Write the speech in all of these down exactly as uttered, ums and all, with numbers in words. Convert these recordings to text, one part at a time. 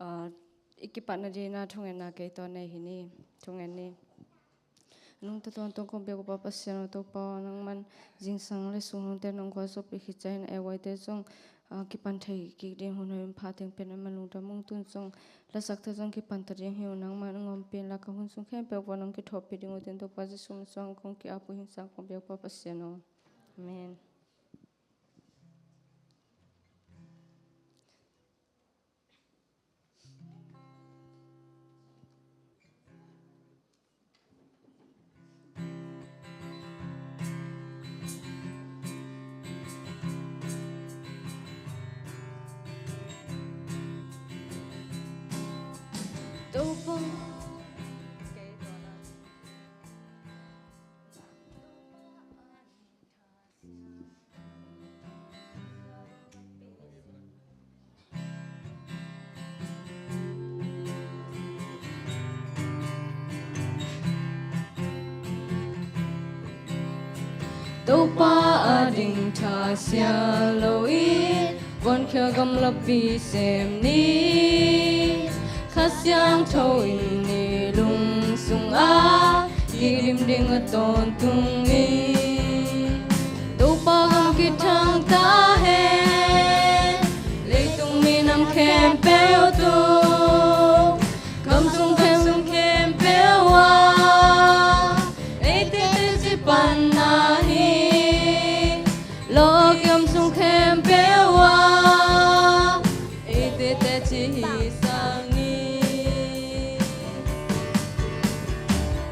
ah, i kipatna dingin ah thungetna kei tawh nei hi ni. Thungen ni. Nungta tawntung kong biak uh Pa Pasian aw, Topa aw, nangman zingsang le sung nungte nong khualzawhpih khit ciangin A Y te zong, ah, kipan thei kik ding hun hoih hun pha teng pen amah lungdam ung. Tun zong lasakte zong kipan ta ding hi uh, nangman hong ompih inla ka hun sung khempeuh uah nong kithawhpih ding uh, tin Topa Jesu min suang kong ki-ap uh, hing sang kong biak uh Pa Pasian aw. Amen. Topa. Topa ading thasia loin, kuankhial gamlapi sem ni. Kha Siangtho in i lung sungah kidim ding a tawntung ni. Topa gam kithang ta hen, leitung minam khempeuh tung, gam sung khempeuh ah, eite teci panna hi. Lawhgim sung khempeuh ah, eite teci hi sang ni.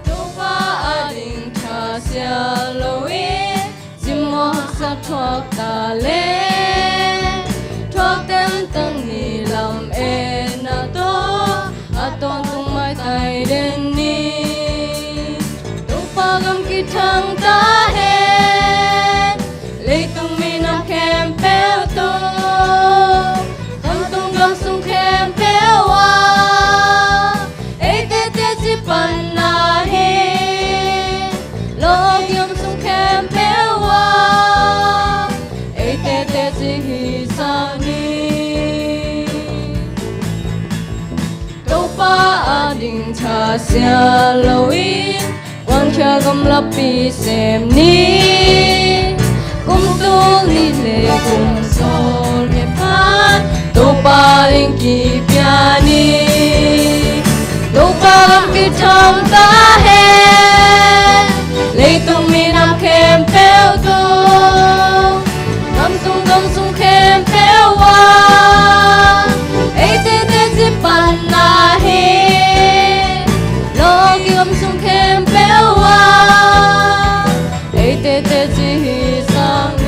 Topa ading thasia loin, cimawh haksa thuak ta leh, thuak tangtang ni. Lametna tawh a tawntung maitai den ni. Topa gam kithang ta hen, leitung minam khempeuh tung, gam tung gam sung khempeuh ah, eite teci panna hi. Lawhgim sung khempeuh ah, eite teci hi sang ni. Topa ading thasia loin, kuankhial gamlapi sem ni. Kum tul nih le kum sawlngiat phat, Topa ading kipia ni. Topa gam kithang ta hen, leitung minam khempeuh tung, gam sung gam sung khempeuh ah, eite teci panna hi. Lawhgim sung khempeuh ah, eite teci hi sang ni.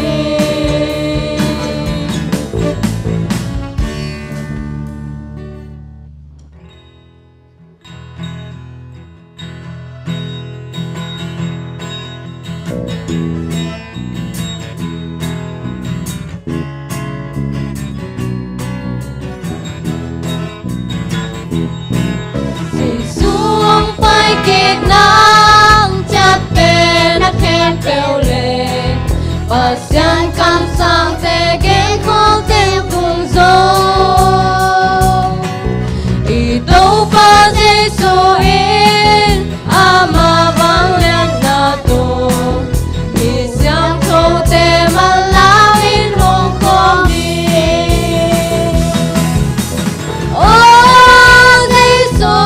Jesu hong pai kik nang ciat pen a khempeuh le, Pasian kamsangte genkhawm teng tung zo. I Topa Jesu in ama vangliatna tawh, mi siangthote manlang in hong khawm hi. Aw Jesu,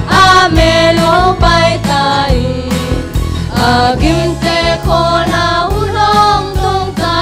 a mel hong pai ta in, a gimte khawl a hun hong tung ta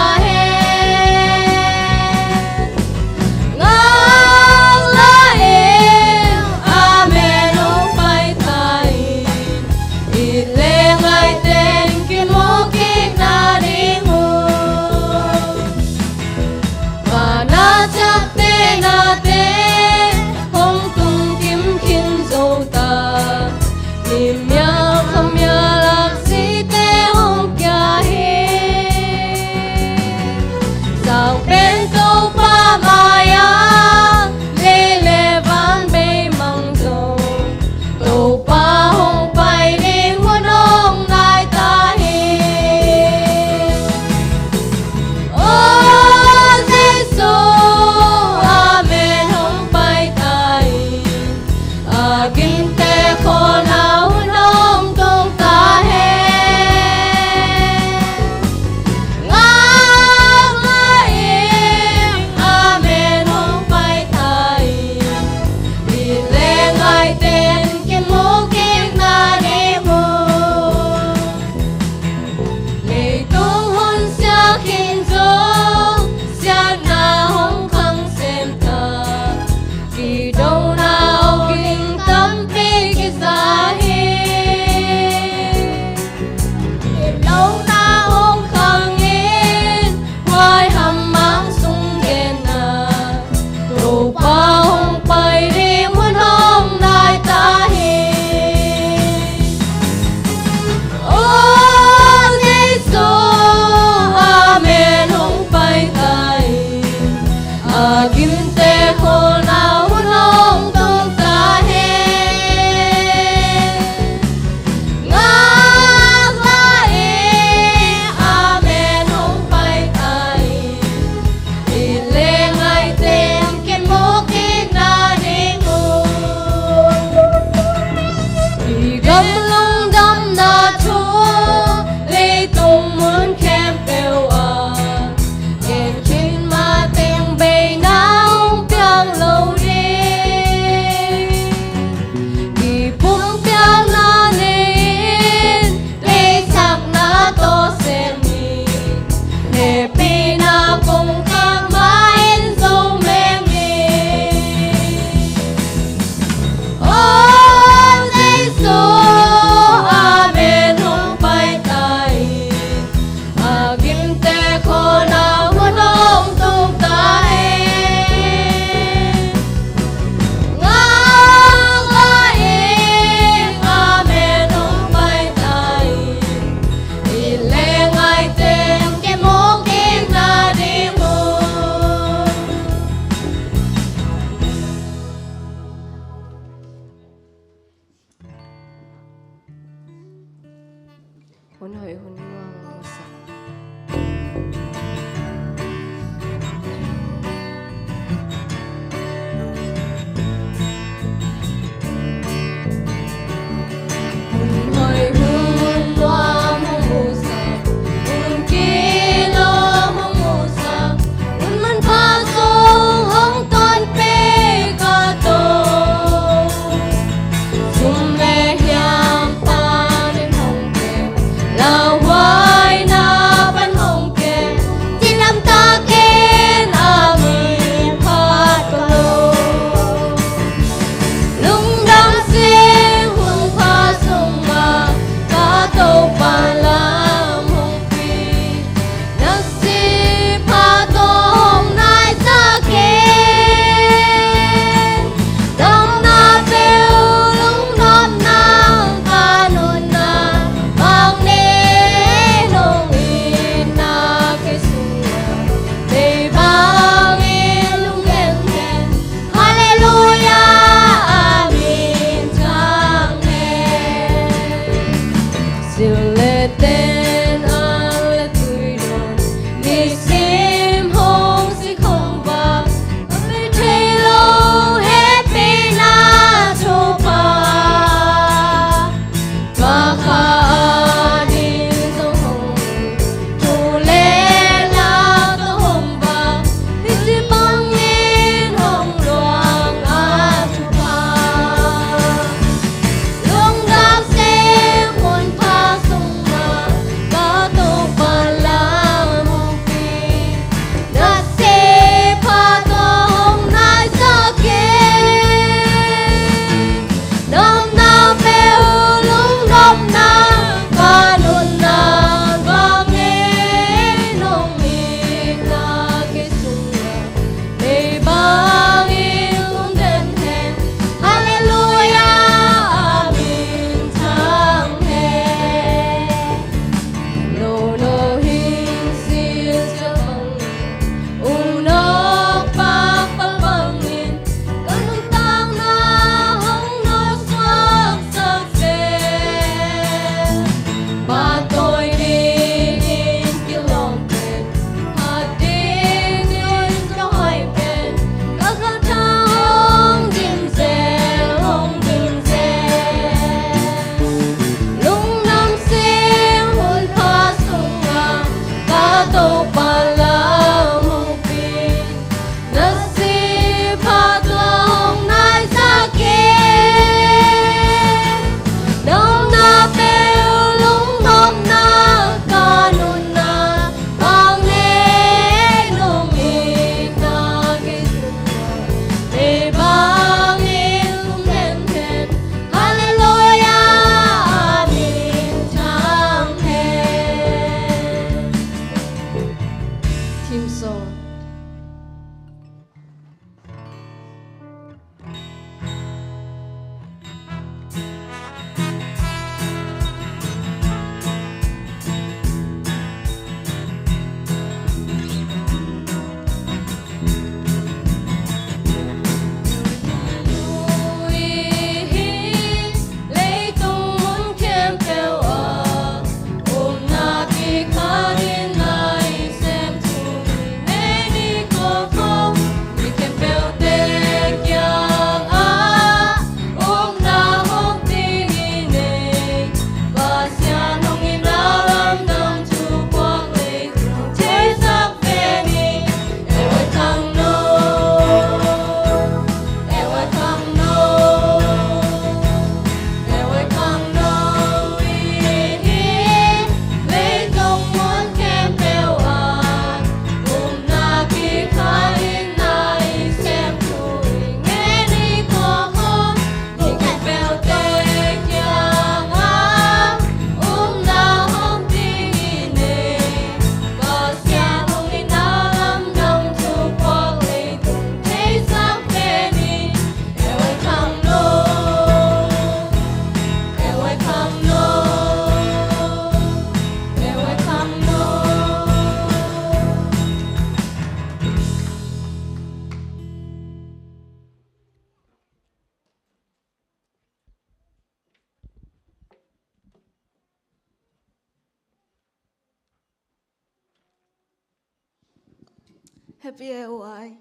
Happy A Y.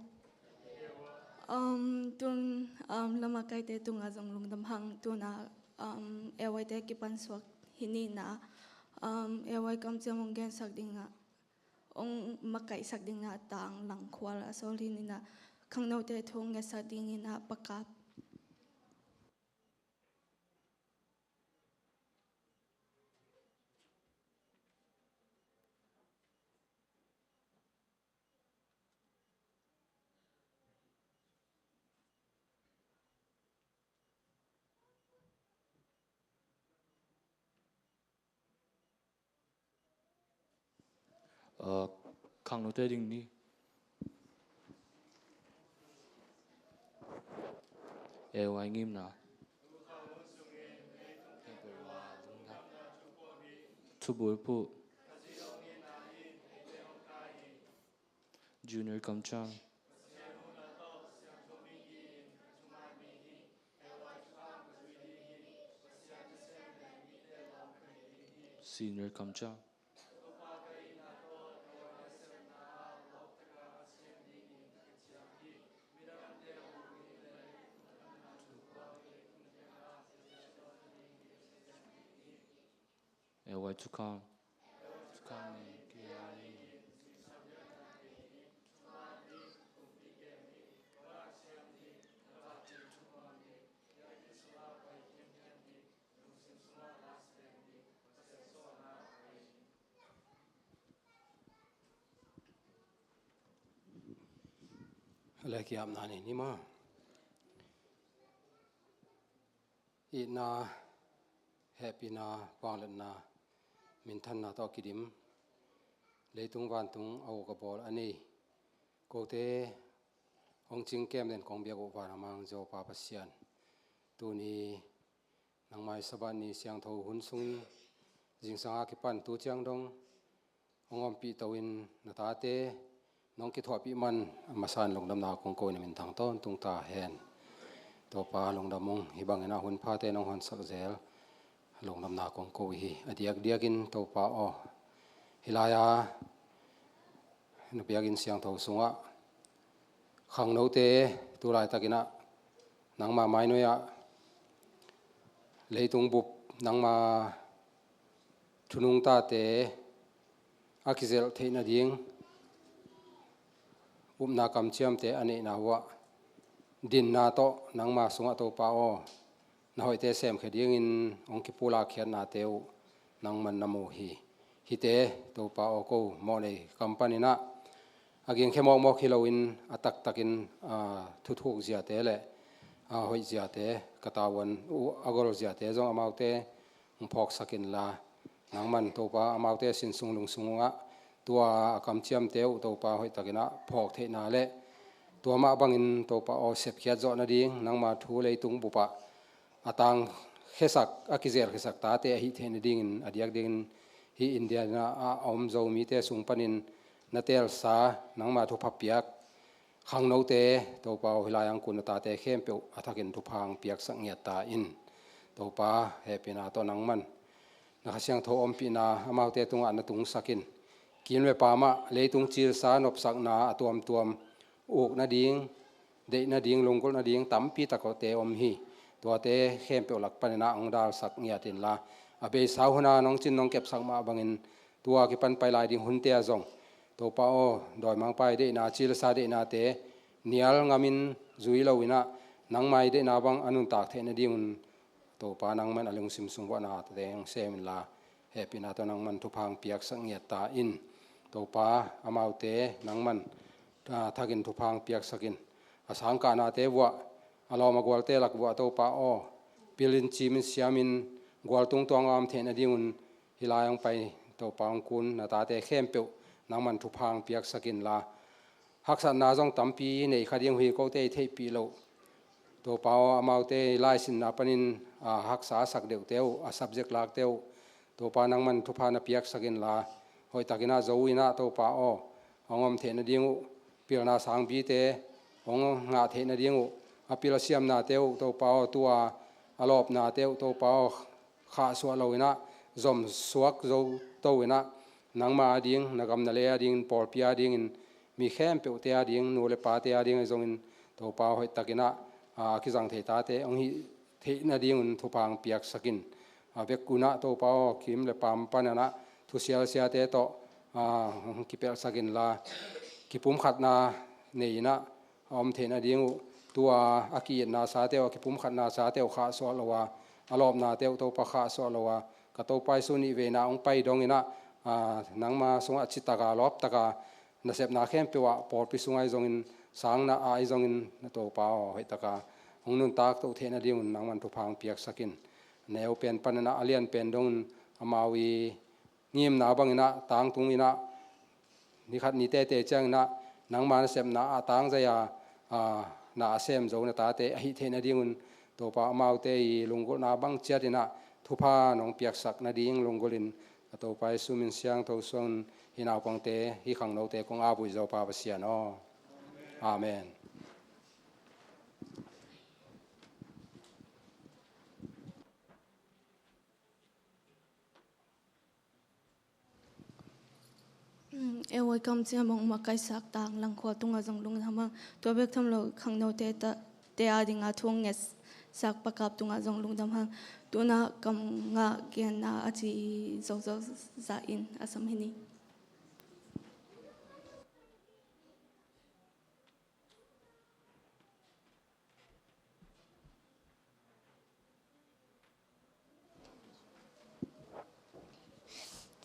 Um, tun, um, lamakaite tungah zong lungdam hang, tuna, um, A Y te kipan suak hi nina, um, A Y kamciam hong gensak dingah, hong makaihsak dingah tang langkhual a sawl hi nina, khangnote thu hong ngetsak dingina pakap. Uh, khangnote ding ni. A Y ngimna. Thubulphuh. Junior kamciam. Senior kamciam. A Y thukham. Leh kiapna nei ni maw. Itna, hehpihna, vangliatna, minthanna tawh kidim, leitung vantung a uk a bawl a nei kote hong cingkem den kong biak uh van a mang Topa Pasian, tuni nangmai Sabbath ni siangtho hun sungin zingsang a kipan tu ciang dong hong ompih to in na tate nong kithuahpih man a masa in lungdamna kong ko in a minthang tawntung ta hen. Topa lungdam ung, hih bangin a hun phate nong honsak zel lungdamna kong ko hi. A diakdiakin Topa aw, hih lai-a na biakinn siangtho sungah khangnote tu laitakin ah nangma mainuai-ah leitung bup nangma thunungtate a kizelh theih nading upna kamciamte a neihna uh ah dinna tawh nangma sungah Topa aw, na hoihte semkhia dingin hong kipulak khiatnate uh nangman na mu hi. Hihte Topa aw, ko mawhnei kam panin ah a gingkhia mawkmawk hi loin a taktakin, aa, thuthuk ziate le, aa, hoih ziate, ka tavuan uh a gol ziate zong amaute hong phawksak inla, nangman Topa amaute sinsung lungsung ungah tua a kamciamte uh Topa hoihtakin ah phawk theihna le tua mah bangin Topa aw, sepkhiat zawh nading nangma thu leitung bupah a tangkhiasak, a kizelkhiasak tate ahih theih nadingin a diakdiakin hih India ah a om Zomite sung panin na teelsa nangma thupha piak khangnote Topa aw, hih lai-ah hong kun na tate khempeuh a thakin thupha hong piaksak ngiat ta in. Topa hehpihna tawh nangman na Kha Siangtho ompihna amaute tungah na tungsak in. Kim le pam ah leitung cilsa nopsakna a tuamtuam uk nading, deih nading, lunggulh nading tampi takte om hi. Tuate khempeuh lak panin ah hong dalsak ngiat inla, a beisa hun a nong cin nong kepsak mah bangin tua kipan pai lai ding hunte ah zong Topa aw, dawimangpa i deihna, cilsa deihnate nial ngamin zui loin ah nangma i deihna bang a nuntak theih nadingun Topa nangman a lungsim sung vuahnate hong sem inla, hehpihna tawh nangman thupha hong piaksak ngiat ta in. Topa amaute nangman, aa, thakin thupha hong piaksak in. A sangkahnate vuah, a lawm a gualte lak vuah Topa aw, pilin cimin siamin gualtung tuang a om theih nadingun hih lai hong pai Topa hong kun na tate khempeuh nangman thupha hong piaksak inla, haksatna zong tampi nei kha ding uh hi, kote i theihpih loh. Topa aw, amaute i laisinna panin, aa, haksa a sak deuhte uh, a subject lakte uh Topa nangman thupha na piaksak inla, hoihtakin ah zo in ah Topa aw, hong om theih nading uh, pilna sangbite hong ngah theih nading uh, a pil a siamnate uh Topa aw, tua a lawpnate uh Topa aw, khahsuah loin ah, zomsuak zo to in ah, nangma ading, na gam na lei adingin, pawlpi adingin mi khempeuhte a ding, nu le pate a ding ahi zongin Topa aw, hoihtakin ah, a kizang thei tate hong hih theih nadingun thupha hong piaksak in. A bek un ah Topa aw, kim le pam panin ah thusialsiate tawh, a, hong kipelhsak inla, kipumkhatna nei in ah a om theih nading uh, tua a ki-itna sate uh, a kipumkhatna sate uh khahsuah lo a, a lawpnate uh Topa khahsuah lo a, ka Topa Jesu nih veina hong pai dongin ah, a, nangma sungah citaka lawptaka nasepna khempeuh ah, pawlpi sungah ahi zongin, sangna ah ahi zongin, na Topa aw, hoihtaka hong nuntak toh theih nadingun nangman thupha hong piaksak in. A neu pen panin ah a lian pen dongin amau i ngimna bangin ah tangtungin ah, ni khat ni tete ciangin ah nangma nasepna ah tangzai a, a, na a sem zo na tate ahih theih nadingun, Topa, amaute i lunggulhna bang ciatin ah thupha nong piaksak nading lunggulhin, ka Topa Jesu min siangtho suangin hih naupangte, hih khangnote kong aphuai zaw Pa Pasian aw. Amen. Mm, e, welcome ciang bang makaihsak tang lang khua tungah zong lungdam hang. Tua bek tham lo khangnote ta, te a dinga thu hong ngetsak Pa Kap tungah zong lungdam hang. Tuna kam nga genna a ci zokzok zah in a sam hi ni.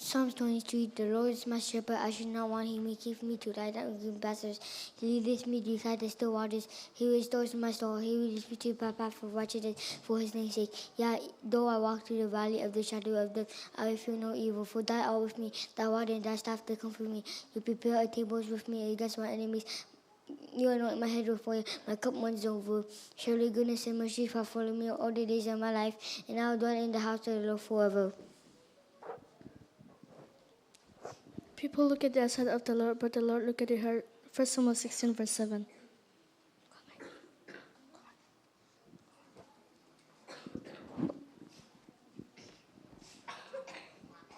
Psalms twenty-three. The Lord is my shepherd, I shall not want. He maketh me to lie down in green pastures. He leadeth me beside the still waters. He restores my soul. He leadeth me to the path of righteousness for his name's sake. Yea, though I walk through the valley of the shadow of death, I will fear no evil, for thou art with me. Thy rod and thy staff, they comfort me. You prepare a table with me against my enemies. You anoint my head with oil, my cup runs over. Surely goodness and mercy shall follow me all the days of my life, and I will dwell in the house of the Lord forever. People look at the outside of the Lord, but the Lord look at the heart. First Samuel sixteen, verse seven.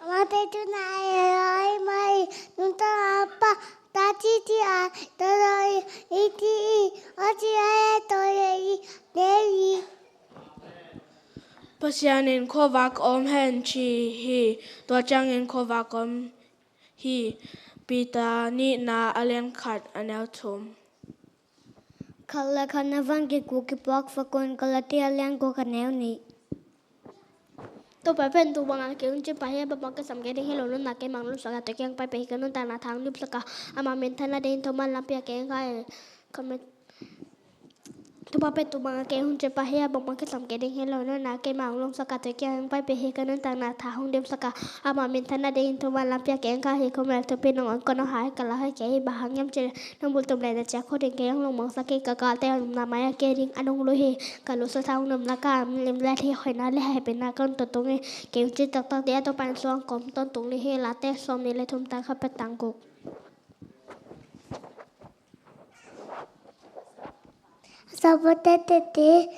Mate tuna e ai mai nunta apa tati ti a toloi iti i oti ai toloi nei. Pasian in khuavak om hen ci hi. Tua ciangin khuavak om hi. Peter nihna a lian khat a neu thum. Khat le khat na van kikuk kipuak fakun. Galatia lian kua ka neu nih. Topa pen tu banga kei hong cin pah hi a, bangmah ka sam kei ding hi lo, nunna kei mang lungsak a, tua kiang pai peh hi, ka nuntakna tha hong dimsak a, ama minthanna ding in thuman lampi a kei hong kai. Topa pen tu banga kei hong cin pah hi a, bangmah ka sam kei ding hi lo, nunna kei mang lungsak a, tua kiang pai peh hi, ka nuntakna tha hong dimsak a, ama minthanna ding in thuman lampi a kei hong kai hi. Khawmel thupi nong on kong nong hai ka la hai kei hi, bang hang hiam cih leh nong bulh tum leh na ciah khawh ding kei hong lungmangsak hi. Ka galte a nunna mai-ah kei ding a nung lui hi. Ka lusa tha hong nopna ka lim let hi. Hoihna le haipina ka hong tawntung hi. Kei hong cin taktak ding a, Topa in suang kong tawntung ding hi. Late sawmnih le thum, tang khat pan tang guk. Sabote tete.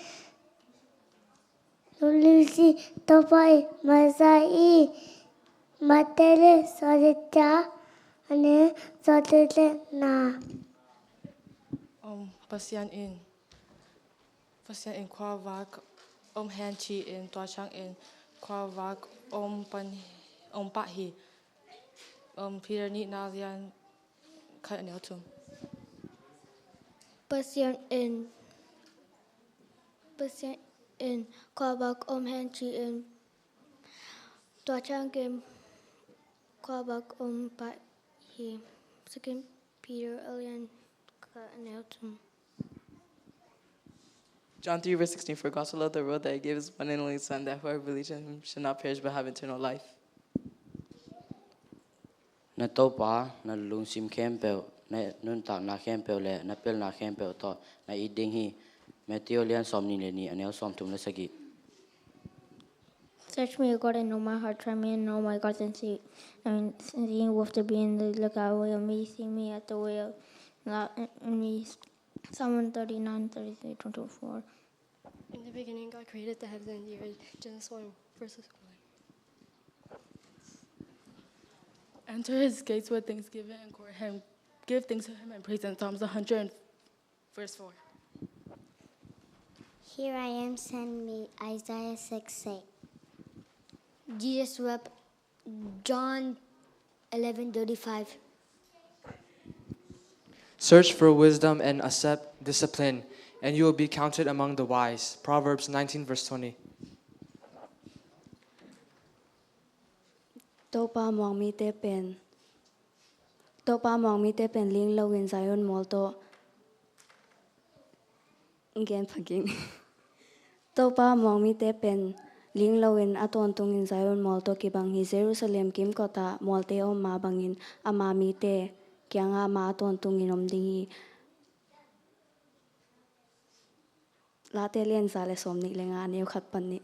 Lulisi Topa i masa i Matele sawdita ane sawdita na. Om Pasian in, Pasian in khuavak om hen ci-in, tua ciangin khuavak om pan, om pah hi. Om Peter nihna lian khat a neu thum. Pasian in, Pasian in khuavak om hen ci-in, tua ciangin khuavak om pah hi. Second Peter a lian khat a neu thum. John three verse sixteen, "For God so loved the world that he gave his one and only Son, that whoever believes in him shall not perish but have eternal life." Na Topa, na lungsim khempeuh, na nuntakna khempeuh le na pilna khempeuh tawh na it ding hi. Matthew lian sawmnih le nih, a neu sawmthum le sagih. Search me, O God, and know my heart. Try me and know my thoughts, and see, and see what to be in the lookout way of me. See me at the way of, not me. Psalm one thirty-nine, thirty-three, twenty-four. In the beginning, God created the heavens and the earth. Genesis one, verses one. Enter his gates with thanksgiving and court him Give thanks to him and praise in Psalms one hundred, verse four. Here I am, send me, Isaiah six six. Jesus wept, John eleven thirty-five. Search for wisdom and accept discipline, and you will be counted among the wise. Proverbs nineteen, verse twenty. Topa muang mite pen, Topa muang mite pen ling loin Zion mual tawh gen phaking. Topa muang mite pen ling loin a tawntungin Zion mual tawh kibang hi. Jerusalem kimkotah mualte om mah bangin ama mite kiangah ama a tawntungin om ding hi. Late lianza le sawm nih le nga, neu khat pan nih.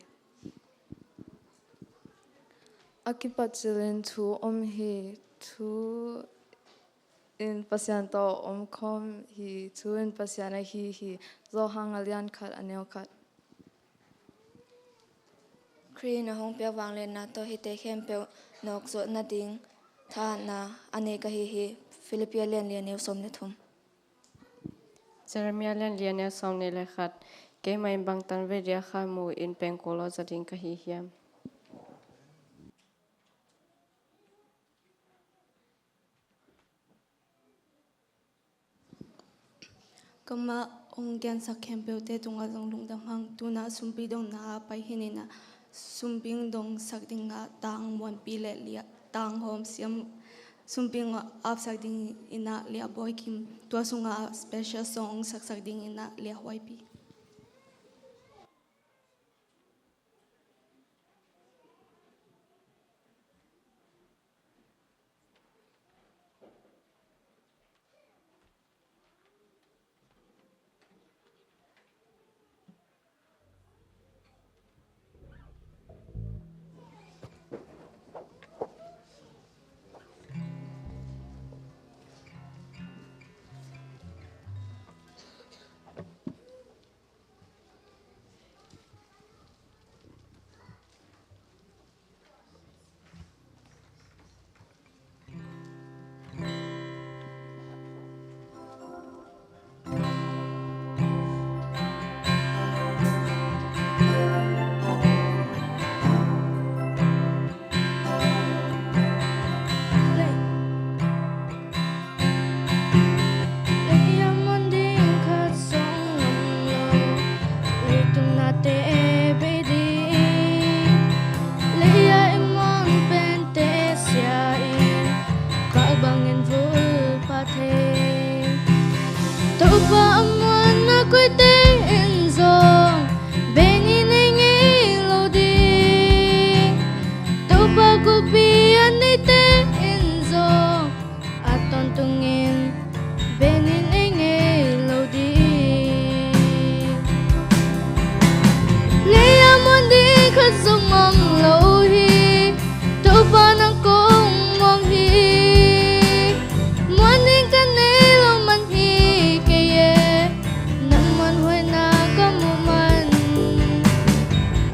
A kipat cilin thu om hi. Thu in Pasian tawh omkhawm hi. Thu in Pasian ahi hi. Johan a lian khat, a neu khat. Khrih in a hong piak vangliatna tawh hihte khempeuh nawk zawh nading thahatna a nei ka hi hi. Philippi a lian li, a neu sawm le thum. Jeremiah lian li, a neu sawm nih le khat. Keimah in bangtan vei dia kha mu in pengkul aw za ding ka hi hiam? Kamah hong gensak khempeuhte tungah zong lungdam hang. Tunah sumpi dongna ah pai hi ni in ah, sumpi dongsak dingah tang muanpi le liah tang hawm siam, sumpi hong apsak ding in ah Lia Bawi Kim, tua sungah special song hong saksak ding in ah Lia Huai Pi. Lei a muan ding khat zong om lo, leitung nate bei ding. Lei a i muan pente sia in, pak bangin vul pha thei. Topa a muanna koite in zong bei ni nei ngei lo ding. Topa kulhpi a neite in zong a tawntungin bei ni nei ngei lo ding. Lei a muan ding khat zong om lo hi. Topa nang kong muang hi. Muan ding ka nei lo man hi kei e, na muanhuaina ka muh man.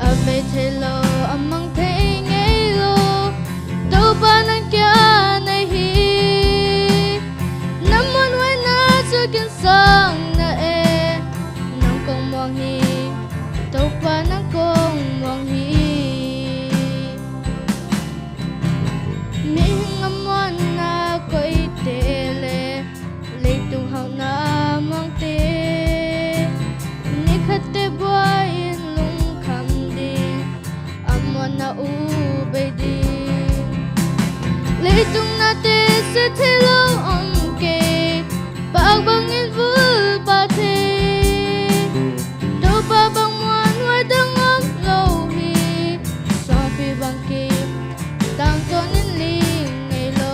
A bei thei lo, a mang thei ngei lo, Topa nang kia nei hi. Na muanhuaina cu kin sang na e, nang kong muang hi. Topa nang kong muang hi. Mihing a muanna koite le leitung hauhna muangte, ni khatte buai in lungkham ding, a muanna uh bei ding. Leitung nate sia thei lo om kei, pak bangin vul pha thei. Topa bang muanhuai dang om lo hi. Suangpi bang kim tangtawn in ling ngei lo.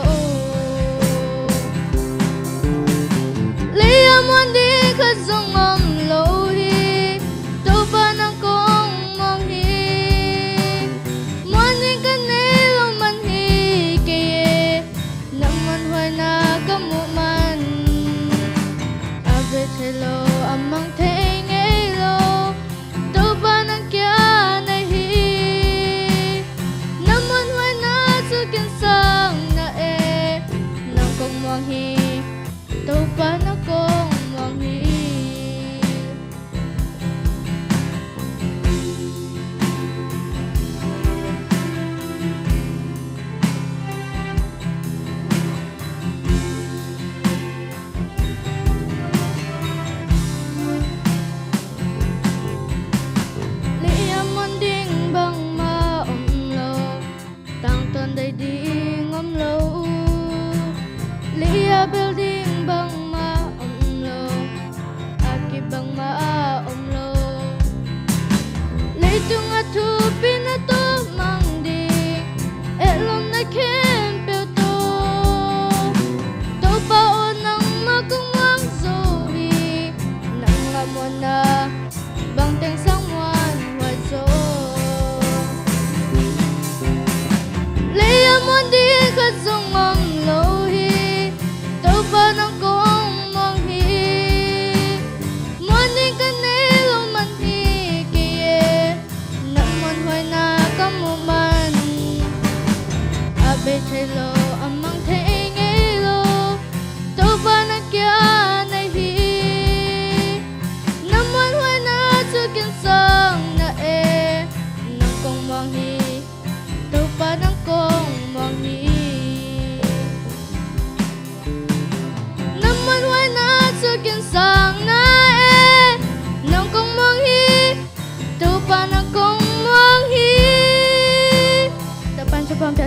Lei a muan ding khat zong om lo hi. Topa nang kong muang hi. Muan ding ka nei lo man hi kei e, na muanhuaina ka muh man. A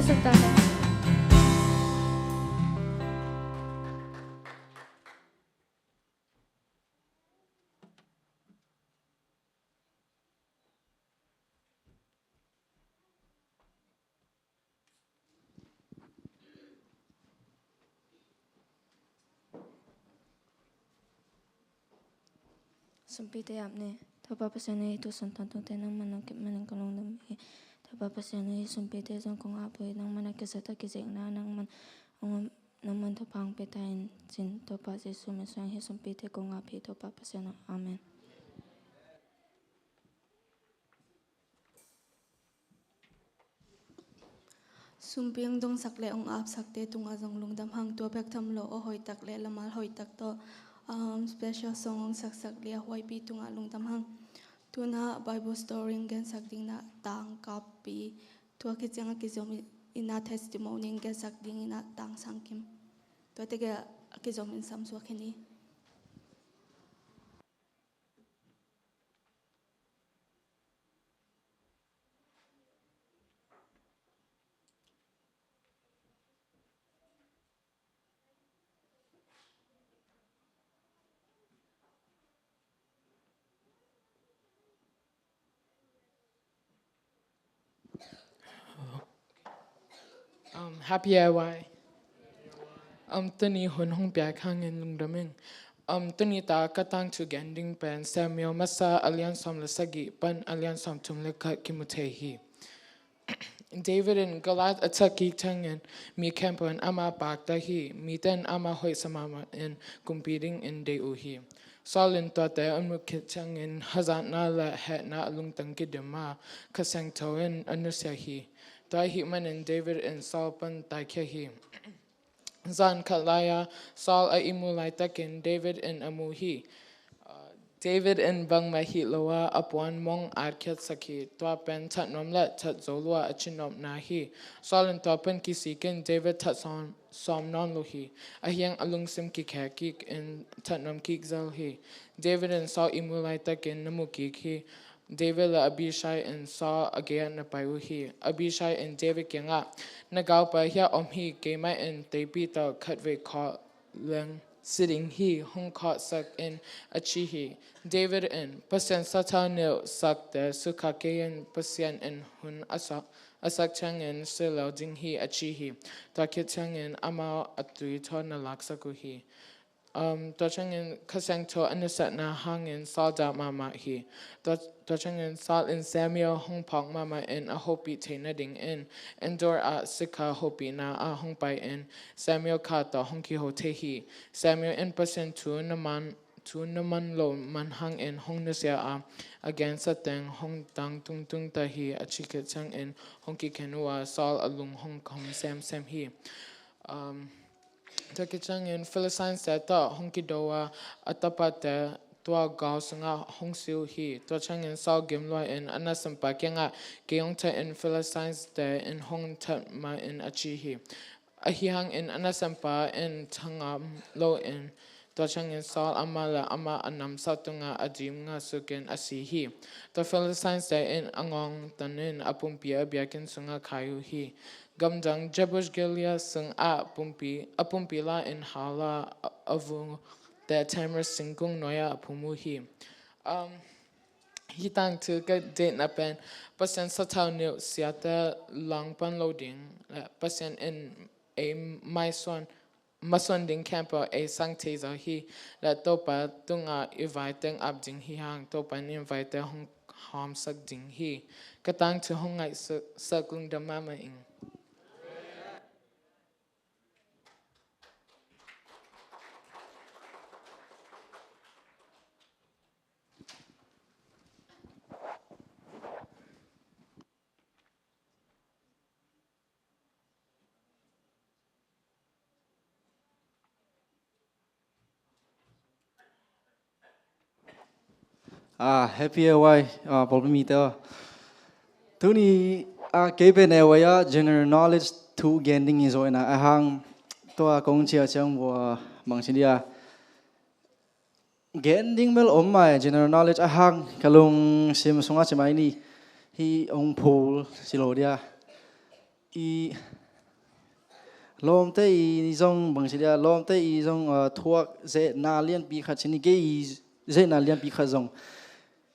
Santa le. Sumpite ap ni. Topa Pasian aw, hih tusun tangtungte nangman hong kip manin ka lungdam hi. Topa Pasian aw, hih sumpite zong kong ap uh hi. Nangman a kizat a kizekna nangman hong om, nangman thupha hong pia ta in, cin Topa Jesu min suang hih sumpite kong ap hi, Topa Pasian aw. Amen. Sumpi hong dongsak le hong apsakte tungah zong lungdam hang. Tua bek tham lo, aw hoihtak le lamal hoihtak tawh, um, special song hong saksak Lia Huaipi tungah lungdam hang. Tu-in ah Bible story hong gensak dingin ah tang kappi, tua khit ciangin a kizom in ah testimony hong gensak dingin ah Tang Sang Kim. Tua teh a kizom in sam suak khin hi. Um, happy A Y. Um, tuni hun hong piak hangin lungdam ing. Um, tuni ta ka tangthu gen ding pen Samuel Masa a lian sawm le sagih pan a lian sawm thum le khat kimu thei hi. David in Goliath a thak kik ciangin mi khempeuh in amah pakta hi. Mite in amah hoihsa mahmah in kumpi dingin deih uh hi. Saul in tuate a muh khit ciangin hazatna le hehna a lungtang kidim a, Kha Siangtho in a nusia hi. Tua ahih manin David in Saul pan taikhia hi. Zan khat lai-a Saul a ihmu laitakin David in a mu hi. David in bangmah hih lo a, a puan mong atkhiatsak hi. Tua pen that nuam le that zo lua a cihnopna hi. Saul in tua pan kisikin David that sawm, sawm nawn lo hi. Ahi hang a lungsim kikheh kik in that nuam kik zel hi. David in Saul ihmu laitakin na mu kik hi. David le Abishai in Saul a gei-ah na pai uh hi. Abishai in David kiangah, "Na galpa hiah om hi, keimah in teipi tawh khatvei khawh leng si ding hi, hong khawhsak in," a ci hi. David in, "Pasian sathau nilh sakte sukha kei in, Pasian in hun a sak, a sak ciangin si lo ding hi," a ci hi. Tua khit ciangin amau a tui thawn na laksak uh hi. Um, tua ciangin Kha Siangtho a nusiatna hangin Saul dah mahmah hi. Tua, tua ciangin Saul in Samuel hong phawk mahmah in a hopih theih nadingin Endor ah sikha hopihna ah hong pai in Samuel kha tawh hong kiho thei hi. Samuel in Pasian thu na man, thu na man loh man hangin hong nusia a, a gensa teng hong tang tungtung ta hi, a ci khit ciangin hong kikhen uh a, Saul a lung hong kham semsem hi. Um, Tua khit ciangin Philistine-te tawh hong kido a, a tapate tua gal sungah hong si uh hi. Tua ciangin Saul gim lua in a nasempa kiangah, "Kei hong that in, Philistine-te in hong that mah in," a ci hi. Ahi hangin a nasempa in thangam lo in, tua ciangin Saul amah le amah a namsau tungah a dim ngasukin a si hi. Tua Philistine-te in a ngawng tan in a pumpi a biakinn sungah khai uh hi. Gamdang Jabesh Gilead sungah pumpi, a pumpi la in hal a, a, a vute tamarisk singkung nuai-ah a phum uh hi. Um, hih tangthu ka deihna pen Pasian sathau nilh siate langpan lo ding le Pasian in ei maisuan, masuan ding khempeuh ei sang thei zo hi. Le Topa tungah i vai teng ap ding hi hang, Topa in i vaite hong hawmsak ding hi. Ka tangthu hong ngaihsak, sak lungdam mahmah ing. Ah, happy A Y, ah, pawlpi mite aw. Tuni, ah, kei pen A Y ah general knowledge thu gen ding hi zaw inah, ahang tua kong ciah ciang vua bangci dia. Gen ding bel om mai, general knowledge ahang ka lungsim sungah ci mai ni, hih hong phul ci lo dia. i lawmte i zong bangci dia, lawmte i zong, ah, thuak zehna lianpi khat ci ni, kei i zehna lianpi khat zong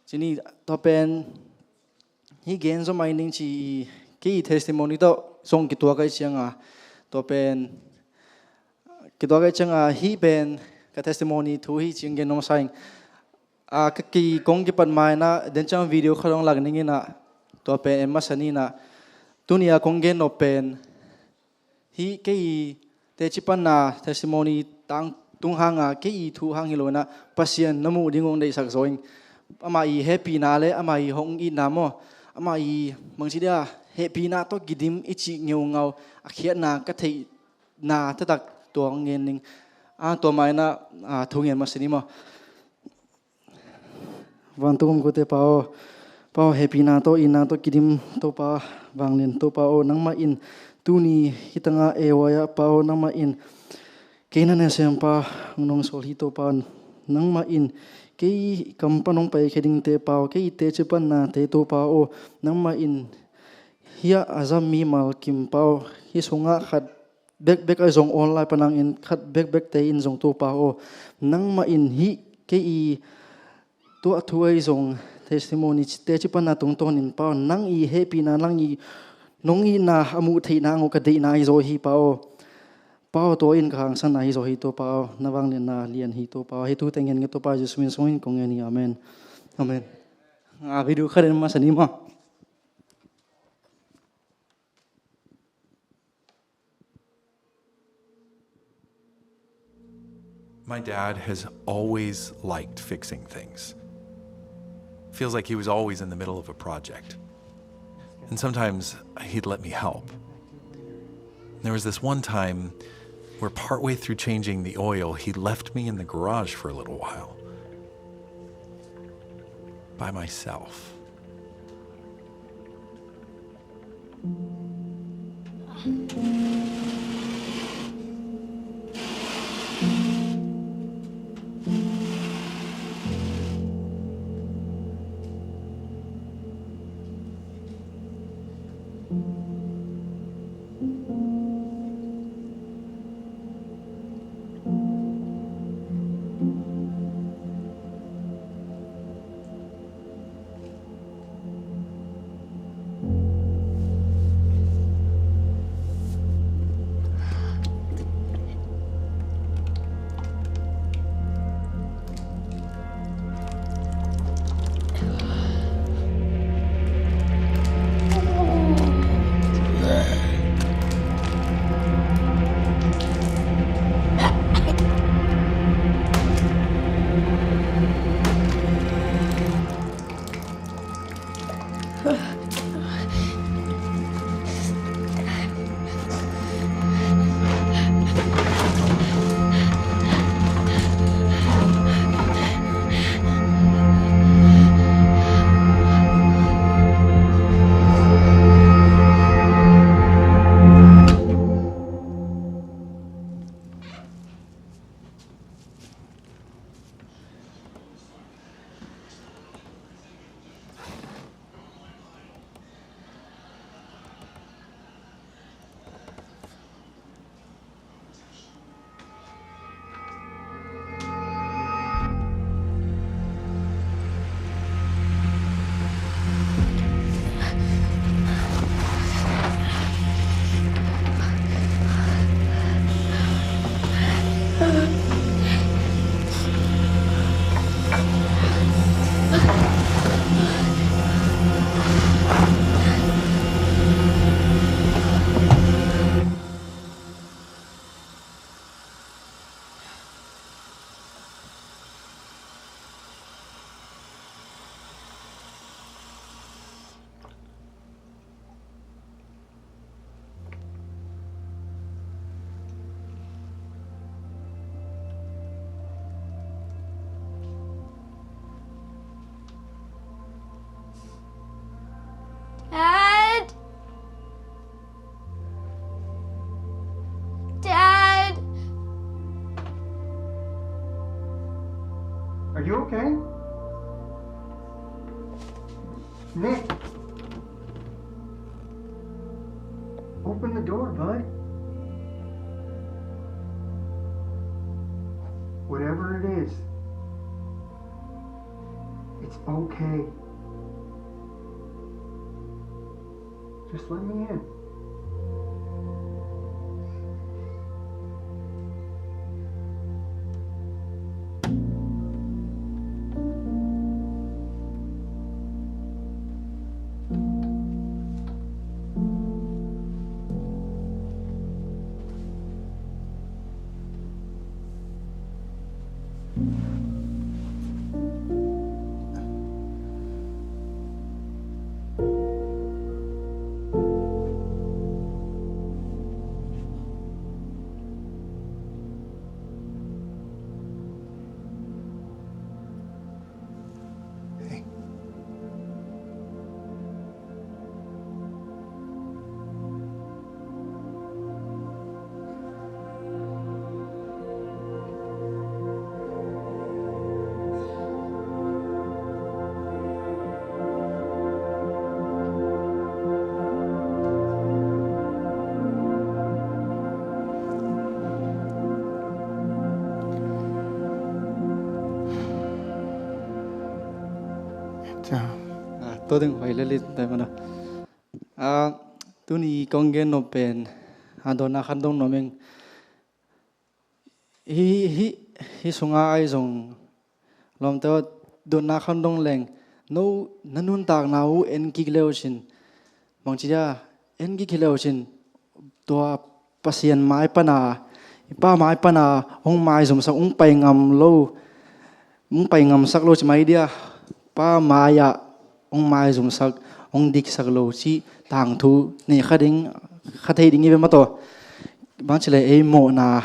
ci ni. Tua pen hih gen zaw mai ning ci i, kei i testimony tawh zong kituak ai cianga, tua pen kituak ai cianga, hih pen ka testimony thu hi ciang gen nuam sa ing. A, ka ki kong kipat ma inah den ciang video khat hong lak ning inah, tua pen en masa ni inah, tuni a kong gen nop pen hih kei i teci panna testimony tang tung hanga, kei i thu hang hi lo inah, Pasian na muh ding hong deihsak zaw ing. Amah i hehpihna le amah i hong itna maw, amah i bangci dia hehpihna tawh kidim i cih ngeungau a khiatna ka theihna taktak tua hong gen ning. A, tua ma inah, a, thu ngen masa ni maw. Vantung um kote Pa aw, Pa aw, hehpihna tawh itna tawh kidim Topa, vanglian Topa aw, nangmah in tuni hih tanga ei huai ah Pa aw, nangmah in kei na nasempa nong sawl hi Topa, nangmah in kei kam pan hong paikhia dingte Pa aw, kei i teci pannate Topa aw, nangmah in hiah a zam mimal kim Pa aw, hih sungah khat bekbek a zong online panangin khat bekbekte in zong Topa aw, nangmah in hih kei i tuah thu ahi zong testimony teci panna tungtawnin Pa aw, nang i hehpihna, nang i nong itna a muh theihna ngawh ka deihna ahi zaw hi Pa aw. Pa aw, tua in ka hangsanna ahi zaw hi Topa aw, na vanglianna lian hi Topa aw. Hih thu teng ngen nge Topa Jesu min sungin kong ngen hi. Amen. Amen. A, video khat en masa ni maw. My dad has always liked fixing things. Feels like he was always in the middle of a project. And sometimes he'd let me help. There was this one time where, partway through changing the oil, he left me in the garage for a little while by myself. Dad? Dad? Are you okay? Nick? Hope Open the door, bud. Whatever it is, it's okay. Just let me in. Tua ding hoih lel in tai mana. Tuni kong gen nop pen a dotna khan dong nuam ing. Hi, hi, hi sunga ai zong lawmte aw, dotna khan dong leng no na nuntakna uh en kik leu sin, bangci dia en kik hi leu sin, tua Pasian mai pana, i Pa mai pana hong maizumsak, hong pai ngam lo, hong pai ngamsak lo ci mai dia, Pa mai-ah hong maizumsak, hong diksak lo cih tangthu nei kha ding, kha thei ding hi ve maw taw. Bang ci le ei mawhna,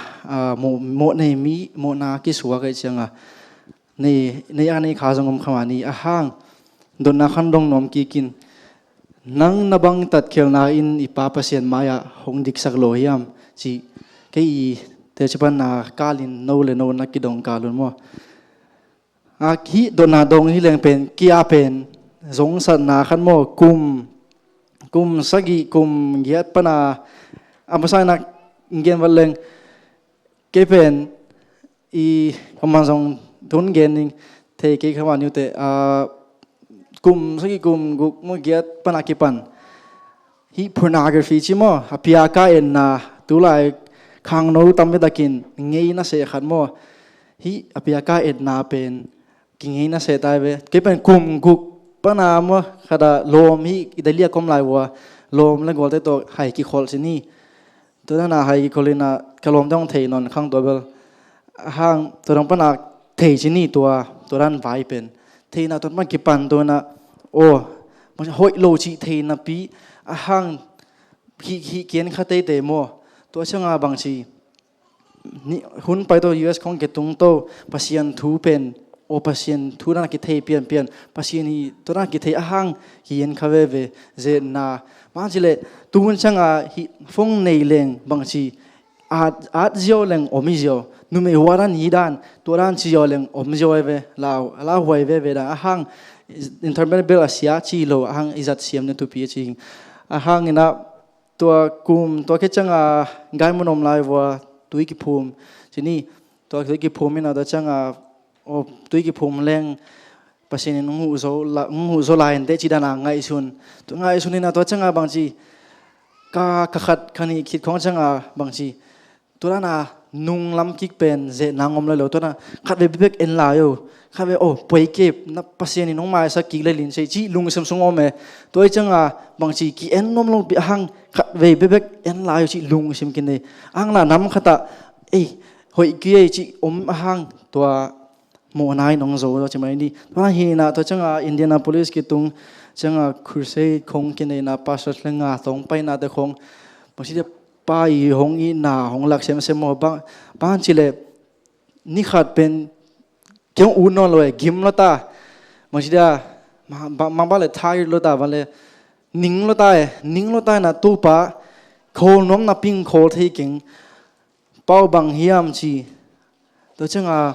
mawh, mawh nei mi, mawhna kisuak ei cianga nei, nei a nei kha zong om kha mah ni. A hang dotna khan dong nuam kikin, nang na bang tatkhialna in i Pa Pasian mai-ah hong diksak lo hiam ci, kei i teci panna kalin no le no na kidong kal un maw. A hih dotna dong hi leng pen kia pen zongsatna khan maw, kum, kum sagih, kum giat pana a masa ina gen vat leng kei pen i kaman zong tun gen ning thei kei kha mah niute, kum sagih, kum guk maw, giat pana kipan hih pornography ci maw, a piaka etna, tulai khangno tam betakin ngeina seh khat maw, hih a piaka etna pen kingeina seh tai ve. Kei pen kum guk pana maw, khata lawm hih i dali a kom lai vua lawm le gualte tawh hai kikholh sin hi. Tua dana hai kikholh ina ka lawmte hong thei nawn khang tua bel. A hang tua dang pana thei sin hi tua, tua dan vai pen. Theina tua pan kipan tua na, aw, hoih lo cih theinapi a hang hih, hih kian kha teitei maw. Tua cianga bangci ni hun pai tawh U S khong kitung tawh Pasian thu pen, aw, Pasian thu dana kithei pianpian, Pasian hi tua dana kithei a hang hi en kha veve, zetna. Bang ci le tun cianga hih phone nei leng bangci at, at ziau leng om hi ziau, numei hua dan hi dan, tua dan ci ziau leng om ziau ai ve, lau, lauhuai veve dan a hang internet bel a sia ci lo, a hang i zat siam ne thupi a ci. A hang ina tua kum, tua khit cianga gai mun om lai vua tui kiphum ci ni, tua tui kiphum ina tua cianga, aw, tui kiphum leng Pasian in hong huh zo la, hong huh zo lai inteh ci dana ngaihsun. Tua ngaihsun ina tua cianga bangci ka, ka khat ka nih khit khong cianga bangci tua dana nunglam kik pen zetna ngom lai lo, tua dana khatvei bekbek en lai o. Khatvei, aw, puai kei, na Pasian in hong maisak kik lai lin sei cih lungsim sung om e. Tua i cianga bangci ki en nuam lo pi a hang khatvei bekbek en lai o cih lungsim kinei. A hang la nam khatah, ei, hoih ki ei cih om a hang tua mawhna in hong zo zaw ci mai ni. Tua hina tua cianga Indianapolis kitung cianga crusade khong kineina pastor le nga tawng painate khong bangci dia pa i hong itna hong lak semsem maw, bang, bang ci le ni khat pen kei hong ut nawn lo e, gim lo ta. Bangci dia ma, ba, ma ba le thai lo ta, ba le ning lo ta e, ning lo ta na tupa khawl nuam na ping khawl thei keng. Pau bang hiam ci. Tua cianga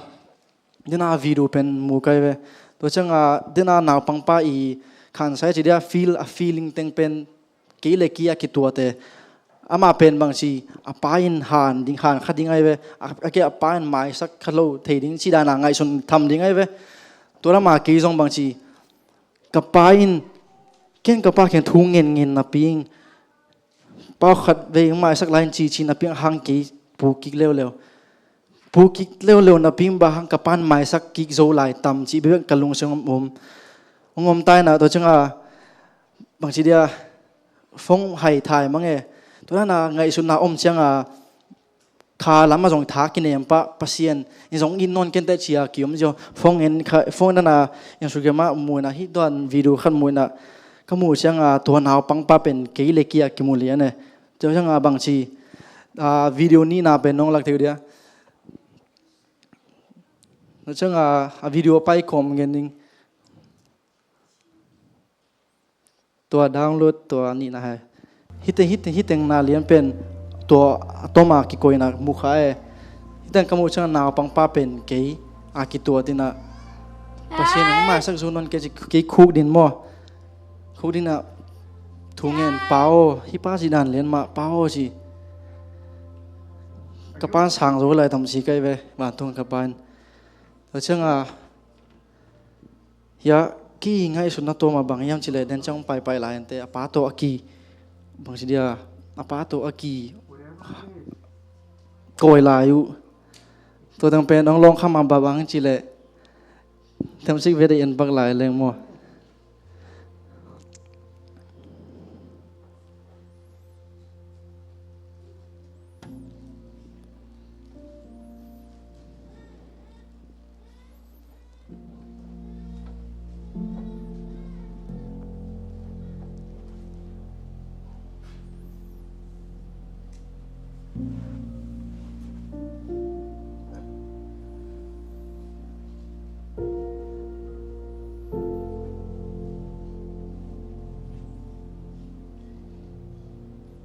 dena video pen mu kai ve. Tua cianga dena naupangpa i khansai ci dia feel, a feeling teng pen kei le kei a kituate Amah pen bangci, a pa in han ding, han kha ding ahi ve. A, a kei a pa in maisak kha lo thei ding ci dana ngaihsun tham ding ahi ve. Tua lama kei zong bangci, ka pa in, ken ka pa kiang thu ngen ngen napi in, pau khat vei maisak lai in ci ci napi in a hang kei pu kik leuleu. Pu kik leuleu napi in bang hang ka pa in maisak kik zo lai tam ci bek ka lungsim om. Ong om taina tua cianga bangci dia phone hai thai mange. Tua dana ngaihsutna om cianga kha lama zong tha kinem pah Pasian in zong it nawn kei inteh cia kiom zia. Phone en kha, phone dana Instagram ah muina hi tuan video khat muina ka mu cianga tua naupang pa pen kei le kia kimu lian e. Tua cianga bangci, ah, video nihna pen nong lak thei uh dia. Tua cianga a video pai kawm ngen ding. Tua download tua nihna hai. Hiteng, hiteng, hiteng na lian pen tua a toma kikoina mu kha e. Hiteng ka mu cianga naupang pa pen kei a kituat ina. Pasian in maisak zo nawn kei ci, kei khuk din maw. Khuk dina thu ngen, pa aw, hi pa ci dan lian mah, pa aw ci. Ka pa in sang zo lai tam ci kai ve, vantung ka pa in. Tua cianga, hia, ki ngaihsutna tua mah bang hiam cileh, den ciang paipai lai ante, a pa tawh a ki, bang ci dia, a pa tawh a ki, kawi lai uh. Tua teng pen, ong lawng kha mah bang cileh, themsik ve dei en bak lai leng maw.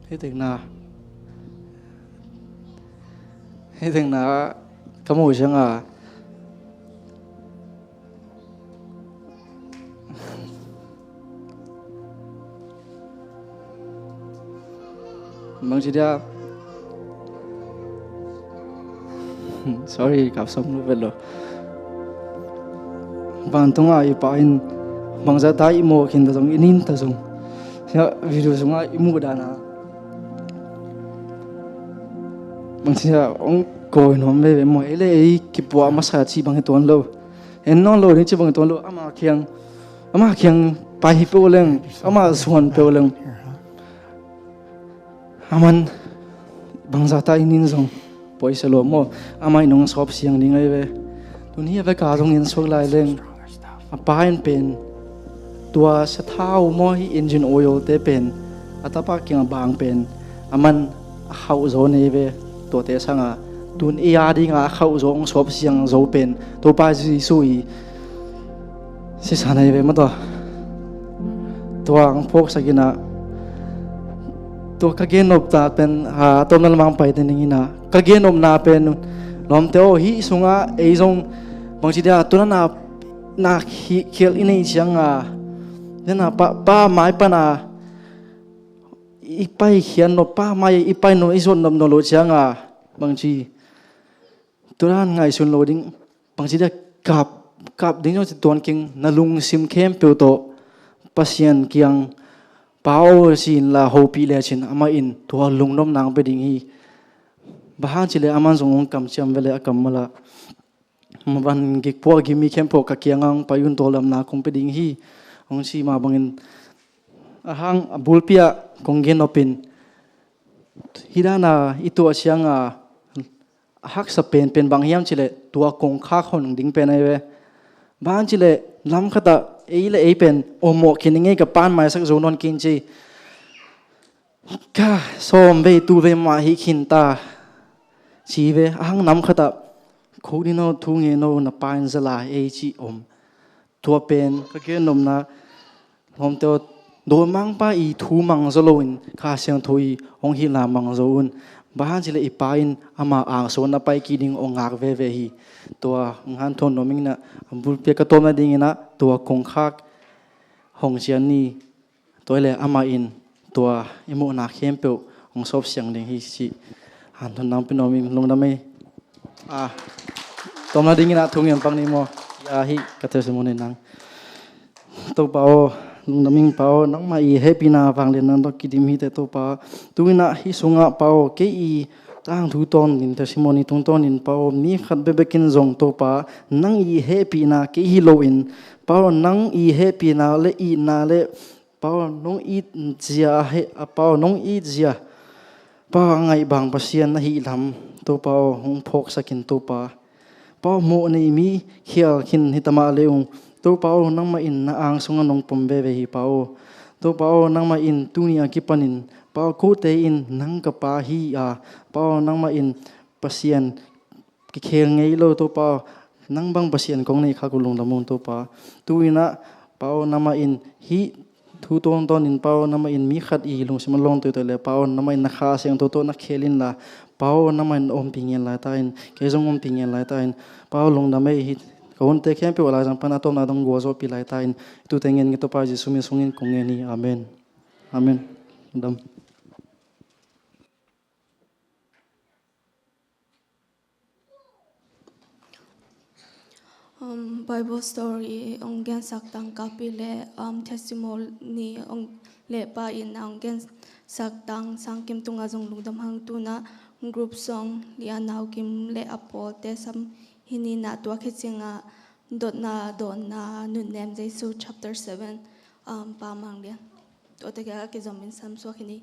Hih tengna, hih tengna ka mu cianga bangci dia. Sorry, kap som lo vet lo. Vantunga i pa in bangzah ta i mawk khin ta zong, i nin ta zong, sia video sunga i muh dana bangci dia ong kawi nuam veve maw, ei le ei kipuah masa ci bang hi tuan lo. En nawn lo ding ci bang tuan lo, ama kiang, ama kiang pai hi peuh leng, ama zuan peuh leng. Aman bangzah ta i nin zong poisa lo maw, ama in hong sawp siang ding ahi ve. Tun hi a veka zong en suak lai leng, a pa in pen tua sathau maw, hi engine oil te pen a tapa kiang a bang pen aman a khauh zaw nei ve. Tuate sanga tun ei a dinga a khauh zaw hong sawp siang zo pen Topa Jesu i sisa nei ve maw tua. Tua ang phawk sakinah tua ka gen nop ta pen a tawmna lamang pai te ninginah ka gen nopna pen lawmte aw, hih sungah ei zong bangci dia tuna na na khial i nei cianga nena pa, pa mai pana i pai khian nop, pa mai i pai nop, i zuat nop nop lo cianga bangci tudan ngaihsun lo ding, bangci dia kap, kap ding zong ci tuan keng, na lungsim khempeuh tawh Pasian kiang pa aw ci inla hopih lecin amah in tua lungnopna hong pia ding hi. Bang hang cileh aman zong hong kamciam veleh a kammalah van gik puak gik mi khempeuh ka kianga hong pai un, tua lamna kong pia ding hi hong ci mah bangin a hang a bulpi ah kong gen nopin hih dana i tuah cianga a haksa penpen bang hiam cileh tua kongkhak hon ding pen ahi ve. Bang hang cileh lam khatah ei le ei pen awmawh khin i ngei, ka pa in maisak zo nawn khin ci. Ka sawm vei tul vei mah hi khin ta ci ve. A hang nam khatah khuk dino thu nge no na pa in za lai ei ci om. Tua pen ka gen nopna lawmte aw, dawimangpa i thu mang zaw loin Kha Siangtho i hong hilhna mang zo un. Bang hang cileh i pa in ama angsuan na pai kik ding hong ngak veve hi. Tua ngan thuan nuam inginah a bulpi ah ka tawm nadinginah tua kongkhak hong cian ni. Tua hileh amah in tua i muhna khempeuh hong sawp siang ding hi cih hanthawn nang pia nuam ing. Lungdam ei. Ah, tawmna dingin ah thungen pak ni maw? Hih ka testimony nang. Topa aw, lungdam ing Pa aw, nangmah i hehpihna vangliatna tawh kidim hi teh Topa. Tu-in ah hih sungah Pa aw, kei i tangthu tawnin, testimony tungtawnin Pa aw, mi khat bekbekin zong Topa, nang i hehpihna kei hi loin, Pa aw, nang i hehpihna le itna le Pa aw, nong it zia a he, a Pa aw, nong it zia, Pa aw, a ngaih bang Pasian na hih lam Topa aw, hong phawksak in Topa. Pa aw, mawh nei mi khial khin hi ta mah le ung, Topa aw, nangmah in na ang sungah nong pom veve hi Pa aw. Topa aw, nangmah in tuni a kipanin Pa aw, kote in nang ka pa hi a, Pa aw, nangmah in Pasian kikhel ngei lo Topa aw, nang bang Pasian kong nei kha ko lungdam ung Topa. Tu-in ah Pa aw, nangmah in hih thu tawntawnin Pa aw, nangmah in mi khat i lungsim a lawng toitoi le Pa aw, nangmah in na Kha Siangtho tawh na khel inla, Pa aw, nangmah in ompih ngen laita in, kei zong ompih ngen laita in, Pa aw, lungdam ei. Hih ka hunte khempeuh a laizang pan a tawpna dong gualzawhpih laita in, tute ngen nge Topa Jesu min sungin kong ngen hi. Amen. Amen. Lungdam. Um, Bible story ong gensak tang kapi le, um, testimony ong le pa in ong gensak tang Sangkim tunga zong lungdam hang. Tuna group song Lia Nau Kim le a pawlte sam hi ni na, tua khit cianga dotna dawnna Nunnem Jesu chapter seven, um, Pa Mang Lian. Tua te kia kizom in sam suak hi ni.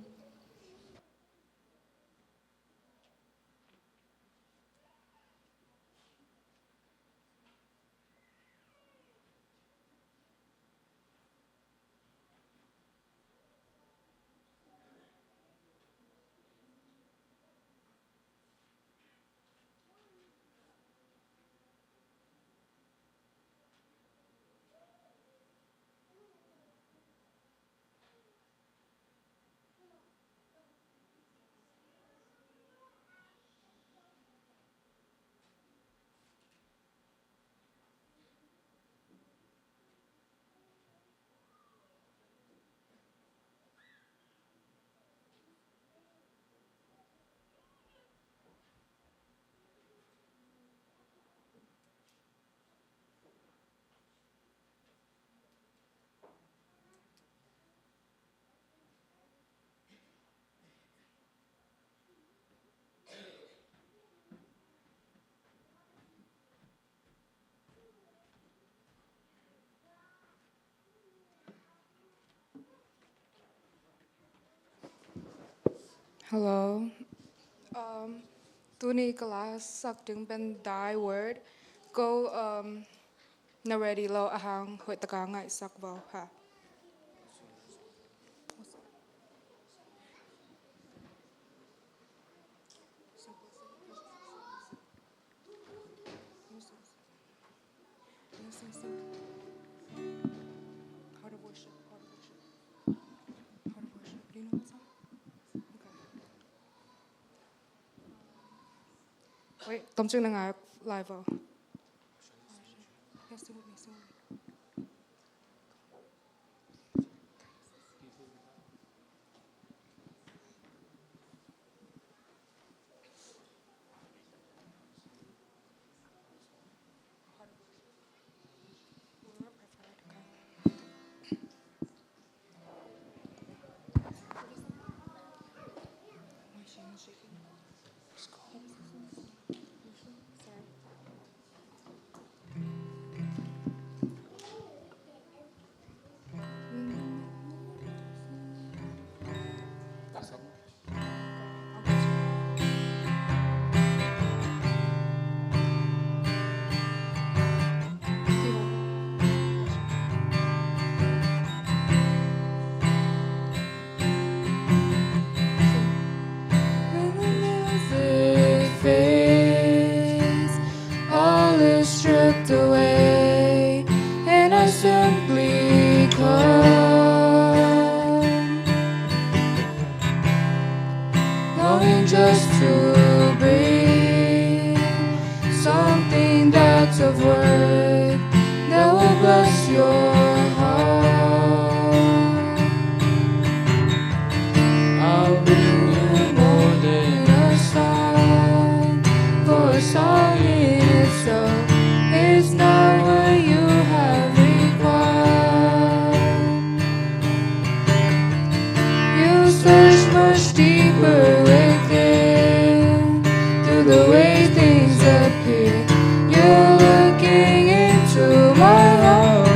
Hello. Um, tuni ka la sak ding pen Thy Word. Ko, um, na ready lo ahang hoih taka ngaihsak vo ha. How to worship, how to worship. How to worship. Do you know that song? Okay. Wait, tom chung na ngai live. Yeah, sing with me, sing with me. deeper within. Through the way things appear, you're looking into my heart.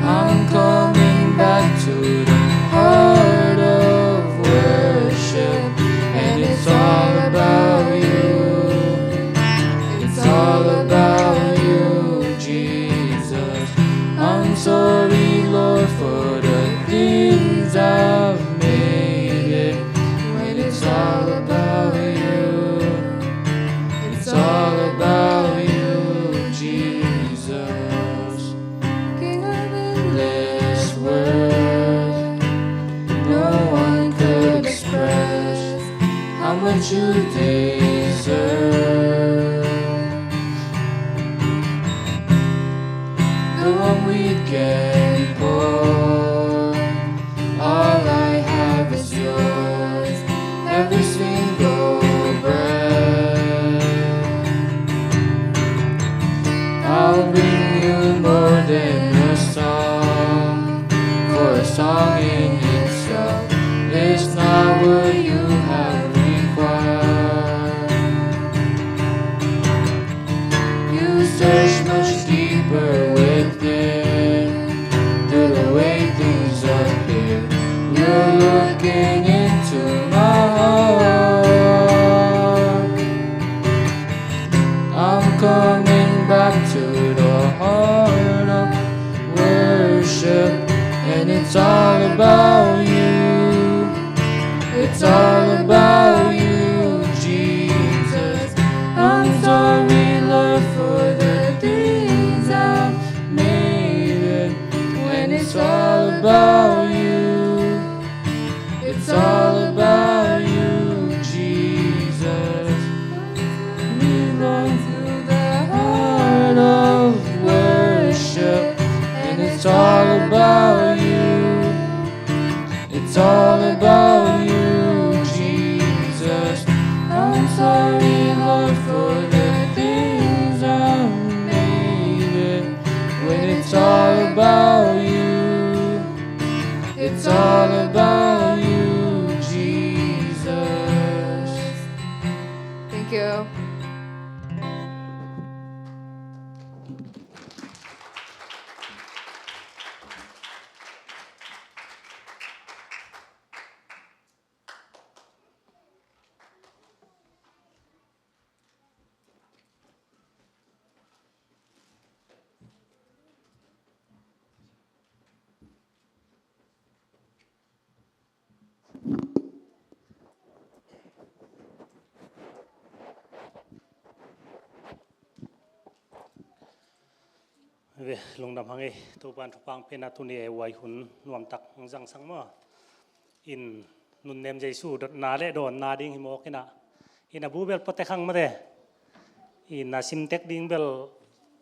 I'm coming back to the heart of worship, and it's all about you. It's all about you, Jesus. I'm sorry, Lord, for the things I've made it. When it's all about you, it's all about you, Jesus. King of endless worth, no one could express how much you deserve. Though I'm weak and poor, all I have is yours. Every single breath, I'll bring you more than a song. For a song in itself is not what you have required. You search much deeper within. Through the way things appear, you're looking into my heart. I'm coming back to the heart of worship, and it's all about you. It's all about you, Jesus. I'm sorry, Lord, for the things I've made it. When it's all about you, it's all about you, Jesus. We run through the heart of worship, and it's all about you. It's all about you, Jesus. I'm sorry, Lord, for the things I made it. When it's all about you, it's all about you, Jesus. Thank you. Ve, lungdam hang ei, Topan thupha hong pia na, tuni ei uai hun nuamtak hong zangsak maw. In nunnem Jesu dotna le dawnna ding hi mawk ina, ina bu bel pua tek hang mate. Ina sim tek ding bel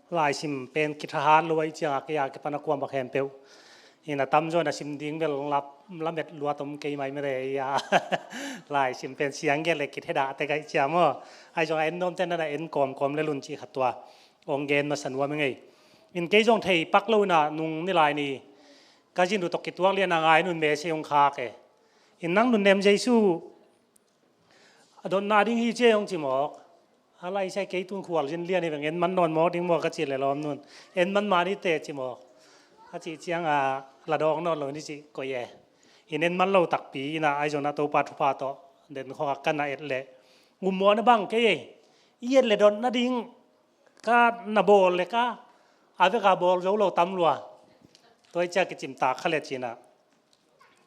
laisim pen kithahat lo a, i cianga kei a kipan a kuama khempeuh ina tamzaw na sim ding bel lap lamet luat om kei mai mate ia. Laisim pen siang gel le kitheda tek a i cia maw. Ai zong a en nuam ten na en kawmkawm le lun ci khat tua hong gen masa nuam i ngei. In kei zong thei pak lo ina nung ni lai ni ka zin uh tawh kituak lian a ngai nun me se hong khak e. In nang nunnem Jesu a dotna ding hi cia hong ci mawk. A laisai kei tun khual zin lian hi veng, en man nawn mawk ding maw ka ci le lawm nun. En man mah ni te ci mawk. A cih cianga la dawng nawn lo ni cih koih e. In en man lo takpi ina ai zong na Topa thupha tawh den khawngah ka na et leh gummawhna bang kei ei. I et le dotna ding ka na bawl le ka a veka bawl zo lo tam lua. Tua i cia kicimtak kha le cina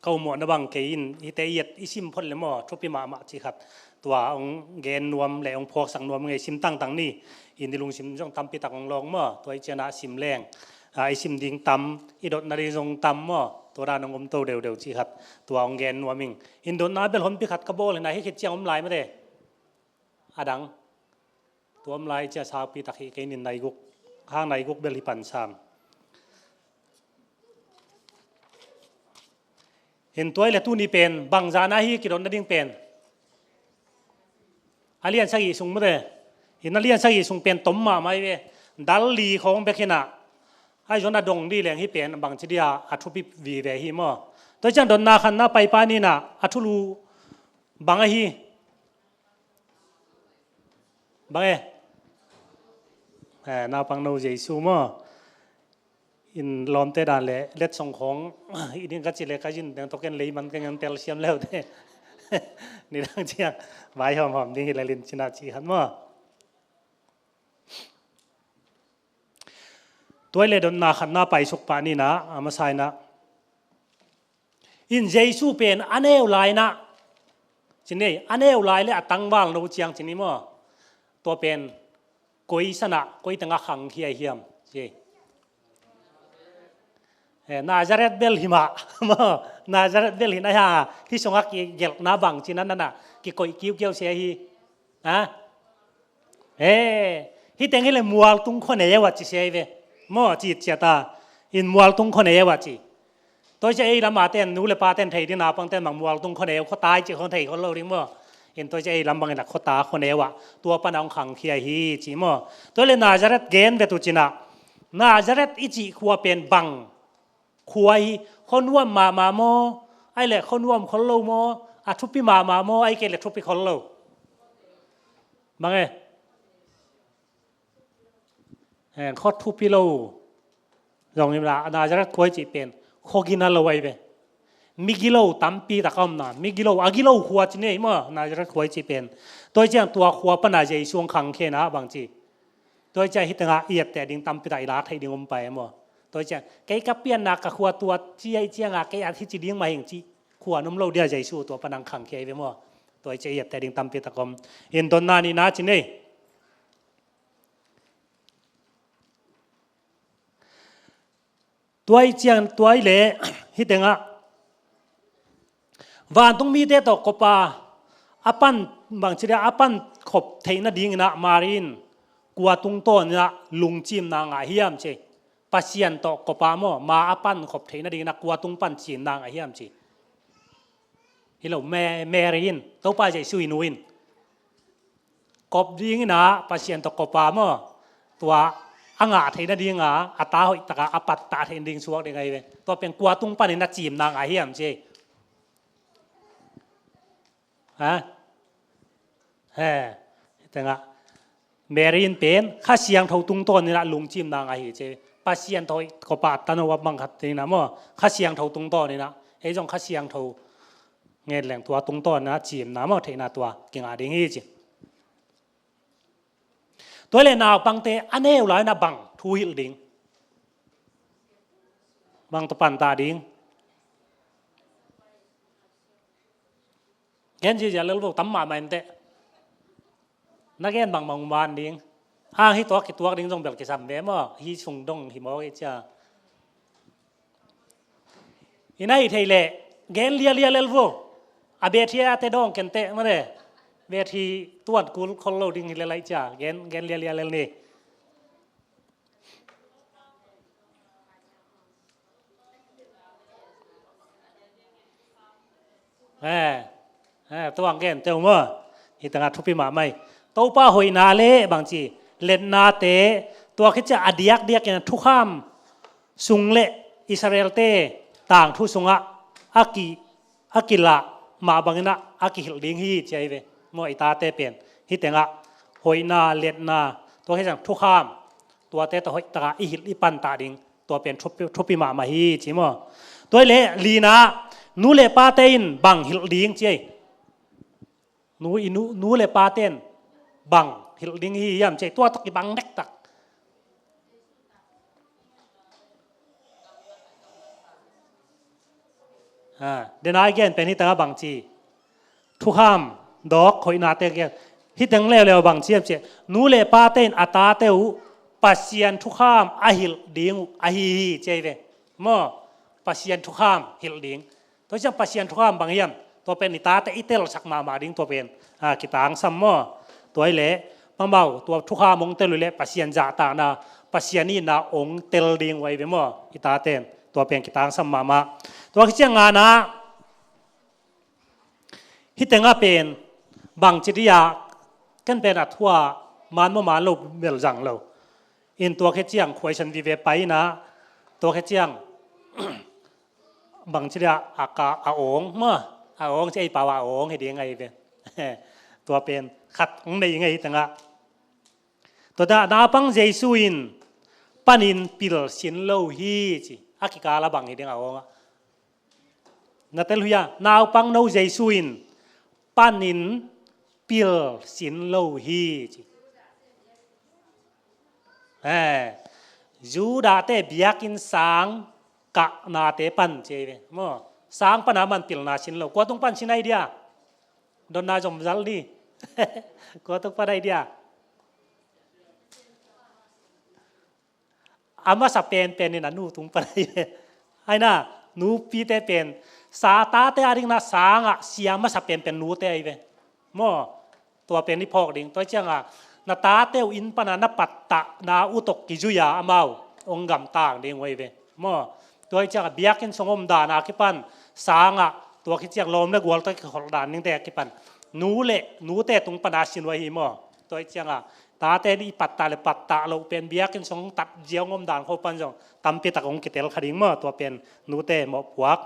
ka umawhna bang kei in hite i et i sim phot le maw thupi mahmah ci khat tua hong gen nuam le hong phawksak nuam ngei sim tangtang ni. In i lungsim zong tampi tak hong lawng maw tua i ciana sim leng a i sim ding tam i dotna ding zong tam maw tua dan hong om to deudeu ci khat tua hong gen nuam ing. In dotna bel honpi khat ka bawl hina hi khit ciang om lai mate. A dang tua om lai cia saupi tak hi kei nin naiguk hang naiguk bel hi pan sam. Hin tuai le tuni pen bangzana hi kidotna ding pen a lian sagih sung mute. Hin a lian sagih sung pen tom mahmah hi ve. Dal li khawng bek hinah ai zon a dong dih leng hi pen bangci dia a thupi vive hi maw. Tua ciang dotna khatna paipa ni-in ah a thulu bang ahi? Bang e? Eh, naupang no Jesu maw? In lawmte dan le letsong khawng i ding ka ci le ka zin deng tawh ken leiman ka ngen tel siam leute. Nidang ciang vai hawmhawm ding hi lel in cina ci khat maw? Tua i le dotna khatna paisuk pah ni-in ah a masa in ah in Jesu pen a neu lai-in ah ci ni, a neu lai le a tangval no ciang ci ni maw? Tua pen koi san ah koi tengah khangkhia hiam ci. Eh, Nazareth bel hi mah maw? Nazareth bel hi na hia, hih sungah kigelhna bang ci na na na kikoih kiukiau se hi. Ha? Eh, hih teng hi le mualtung khuaneu ah ci se hi ve maw? Ci ciat a in mualtung khuaneu ah ci. Tua i ciah ei lam a ten nu le pa ten thei ding, naupang ten bang mualtung khuaneu, khuata i cih khong thei khol lo ding maw? In tua i ciah ei lam bangin a khuata khuaneu ah tua pan a hong khangkhia hi ci maw? Tua le Nazareth gen ve tu cin ah Nazareth i cih khua pen bang khua hi? Khuanuam mahmah maw? Ai le khuanuam khol lo maw? A thupi mahmah maw? Ai kei le thupi khol lo? Bang e? Eh, khua thupi lo. Zong in la Nazareth khua i cih pen khua gina lo ai ve. Migilo tampi tak a om na, migilo, a gilo khua ci nei maw, Nazareth khua i cih pen. Tua i ciang tua khua pan a Jesu hong khangkhia in ah bang ci? Tua i ciang hih tengah i etteh ding tampi tak i la thei ding om pai maw? Tua i ciang kei ka pianna ka khua tua ci a i ciang a kei a hi ci ding mah hing ci khua num lo dia Jesu tua pan a hong khangkhia hi ve maw? Tua i ciang i etteh ding tampi tak om. In dotna nihna ci nei. Tua i ciang tua i le hih tengah vantung mite tawh kop a a pan bang ci dia a pan khop theih nadingin ah Mari in kua tungtawn in ah lungcimna ngah hiam ci. Pasian tawh kop a maw, ma a pan khop theih nadingin ah kua tung pan cimna ngah hiam ci. Hi lo, Ma-, Mary in, Topa Jesu i nu in kop dingin ah Pasian tawh kop a maw, tua a ngah theih nading a, a ta hoih tak a a pattah theih nading suak ding ahi ve. Tua pen kua tung panin a cimna ngah hiam ci. Ha? He, tengah Mary in pen Kha Siangtho tungtawn in ah lungcimna ngah hi ci. Pasian tawh kop a a tan a bang khat dingin ah maw, Kha Siangtho tungtawn in ah, ei zong Kha Siangtho ngen leng tua tungtawn in ah cimna maw, theihna tua kingah ding hi ci. Tua le naupangte a neu lai-in ah bang thu hilh ding? Bang tawh pantah ding? Gen ziazia lel vo, tam mahmah inteh. Na gen bangmah man ding. Hang hih tua kituak ding zong bel kisam ve maw, hih sung dong hi mawk i cia. I na hih theih leh gen lialia lel vo. A bet hi a te dawng kenteh mawle. Bet hi tuan kul khol lo ding hi lel a i cia. Gen, gen lialia lel ni. Eh, eh, tua ang gen teu maw. Hi tangah thupi mahmah hi. Topa hoihna le bangci, letnate, tua khit ciang a diakdiakin thukham sung le Israelte tangthu sungah a ki, a kilah mah bangin ah a kihilh ding hi ci ahi ve. Maw, i tate pen hih tengah hoihna, letna, tua khit ciang thukham, tuate tawh hoih takah i hilh i pantah ding, tua pen thupi, thupi mahmah hi ci maw. Tua hi leh lina, nu le pate in bang hilh ding ci ahi. Nu, i nu, nu le pate in bang hilh ding hi hiam ci ahi. Tua tawh kibang dektak. Ha, dena i gen pen hih tangah bangci, thukham dawk hoihnate gen. Hih teng leuleu bangci hiam ci, nu le pate in a tate uh Pasian thukham a hilh ding uh ahi hi ci ahi ve. Maw, Pasian thukham hilh ding. Tua ciang Pasian thukham bang hiam? Tua pen i tate i telsak mahmah ding tua pen, ah, kitangsam maw. Tua hi leh amau tua thukham hong tel uh leh Pasian zahtakna, Pasian itna hong tel ding uh ahi ve maw. I tate in tua pen kitangsam mahmah. Tua khit ciang ngana, hih tengah pen bangci dia, ken pen a thu ah man maw man lo bel zang lo. In tua khit ciang khuaisan vive pai inah, tua khit ciang bang ci dia, a ka, a awng maw, a awng ci ei pau a awng hi ding ahi ve. Tua pen khat hong nei ngei hi tengah. Tua dah naupang Jesu in panin pil sin lo hi ci. A kikal a bang hi ding a awng ah. Na tel uh hia, naupang no Jesu in panin pil sin lo hi ci. Eh, Judahte biakinn sang kahnate pan ci ei ve. Maw, sang pana man pilna sin lo. Kua tung pan sin ai dia? Dotna zom zal ni. Kua tung pan ai dia? A masa penpen in a nu tung pan ahi ve. Aina, nupite pen sa tate a dingin a sangah sia masa penpen nute ahi ve. Maw, tua pen i phawk ding. Tua ciangah na tate uh inn pana na pattahna uh tawh kizui-a amau hong gamtang ding uh ahi ve. Maw, tua ciangah biakinn sung om dan a kipan sangah tua khit ciang lawm le gual tawh kikholh dan dingte a kipan nu le nute tung pana sin uh ahi maw. Tua ciangah tate nih i pattah le pattah loh pen biakinn sung tat ziau ngom dan kho pan zong tampi tak hong kitel kha ding maw, tua pen nute mawhpuak.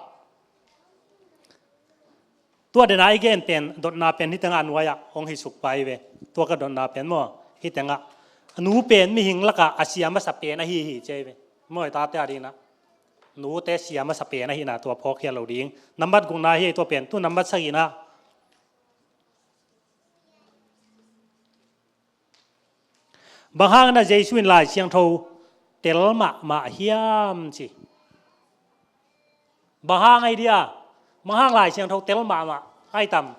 Tua dena i gen pen dotna pen hi tengah a nuai-ah hong hi suk pai ve. Tua ka dotna pen maw, hi tengah a nu pen mihing lakah a sia masa pen ahi hi ci ei ve. Maw, i tate a dingin a nute sia masa pen ahihna tua phawk khia lo ding. Nambat gukna hi tua pen, tu nambat sagihna. Bang hangin a Jesu in Lai Siangtho tel mahmah hiam ci. Bang hang ai dia, bang hang Lai Siangtho tel mahmah ai tam.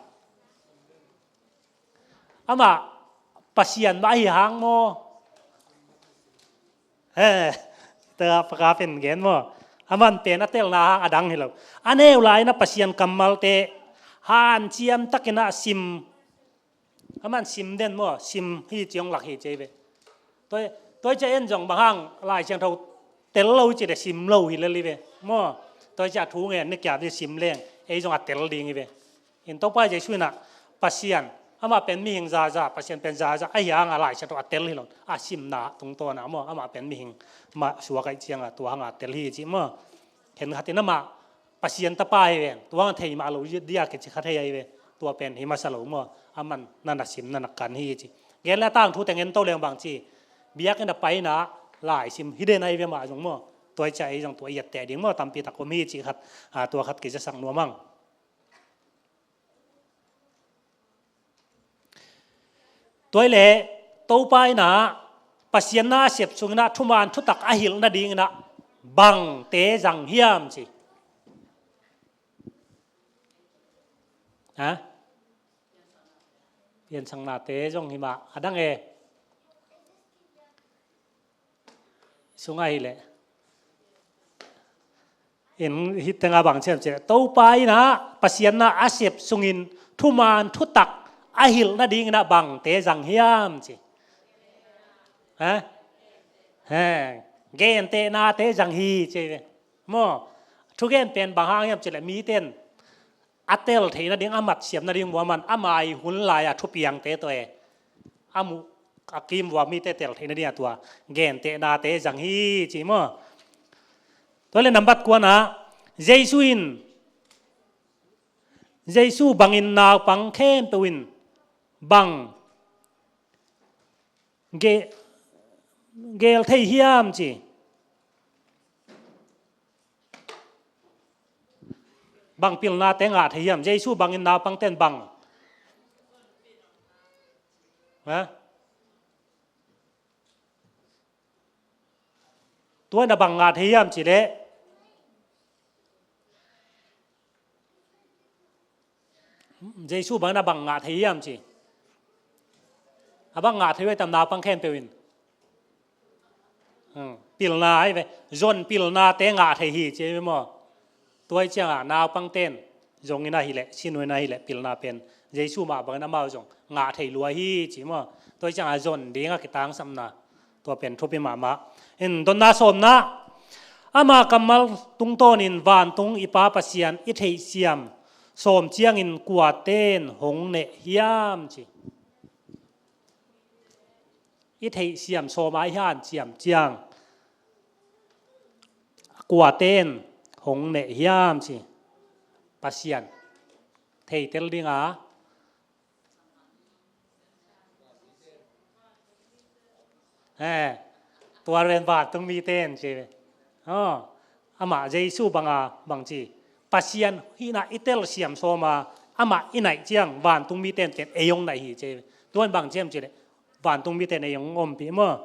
Amah Pasian mah ahi hang maw. He, ta paka pen gen maw. Aman pen a telna hang a dang hi lo. A neu lai-in a Pasian kammalte hanciam takin a sim. Aman sim den maw, sim hi ci hong lak hi ci ei ve. Tua, tua ciah en zong bang hang Lai Siangtho tel lo ci le sim lo hi lel hi ve. Maw, tua ciah thu ngen ni kiam ci sim leng ei zong a tel ding hi ve. In Topa Jesu in a Pasian, amah pen mihing zaza, Pasian pen zaza ahi hanga Lai Siangtho a tel hi lo. A simna tungtawn a maw, amah pen mihing mah suak ahi cianga tua hanga tel hi ci maw. Khen khatin amah Pasian tapa hi ven, tua hang thei mah lo dia kici kha thei ahi ve. Tua pen hi masa lo maw, aman na na sim na na kan hi ci. Gen le a tangthu teng en to leng bang ci, biakinn a paina lai sim hi den ahi ve mah zong maw. Tua i ciah ei zong tua i etteh ding maw, tampi tak om hi ci khat, a, tua khat kizasak nuam hang. Tua i le Topa in a Pasian na a sep sungin a thuman thutak a hilh nadingin a bangte zang hiam ci. Ha? Piansaknate zong hi mah a dang e. Sungah hi leh. In hih tengah bang ciam ciah. Topa in a Pasian na a sep sungin thuman thutak a hilh nadingin a bangte zang hiam ci. Ha? He. Gentehnate zang hi ci ve. Maw. Thugen pen bang hang hiam ci leh miten a tel theih nading, a matsiam nading muaman a mai hun lai-a thupiangte tawh e. A muh a kim vua mite tel theih nading a tua gentehnate zang hi ci maw. Tua le nambat kuana Jesu in, Jesu bangin naupang khempeuh in bang ge-, gel thei hiam ci. Bang pilnate ngah thei hiam? Jesu bangin naupangten bang? Ha? Tua in a bang ngah thei hiam ci leh? Jesu bangin a bang ngah thei hiam ci. A bang ngah thei uh a tam naupang khempeuh in. Hmm, pilna ahi ve. Zon pilnate ngah thei hi ci ahi ve maw. Tua i ciangah naupangten zongin ahi leh, sin uh in ahi leh pilna pen Jesu mah bangin amau zong ngah thei lua hi ci maw. Tua i ciangah zon dingah kitangsapna tua pen thupi mahmah. In dotna sawmna, ama kammal tungtawnin vantung i Pa Pasian i theihsiam sawm ciangin kuaten hong neh hiam ci. I theihsiam sawma i hanciam ciang kuaten hong neh hiam ci. Pasian theitel dinga, eh, tua pen vantung mite in ci. Oh, amah Jesu banga bangci, Pasian hihna i telsiam sawma, amah i naih ciang vantung mite in pen ei hong naih hi ci. Tua in bangci hiam cileh vantung mite in ei hong ompih maw.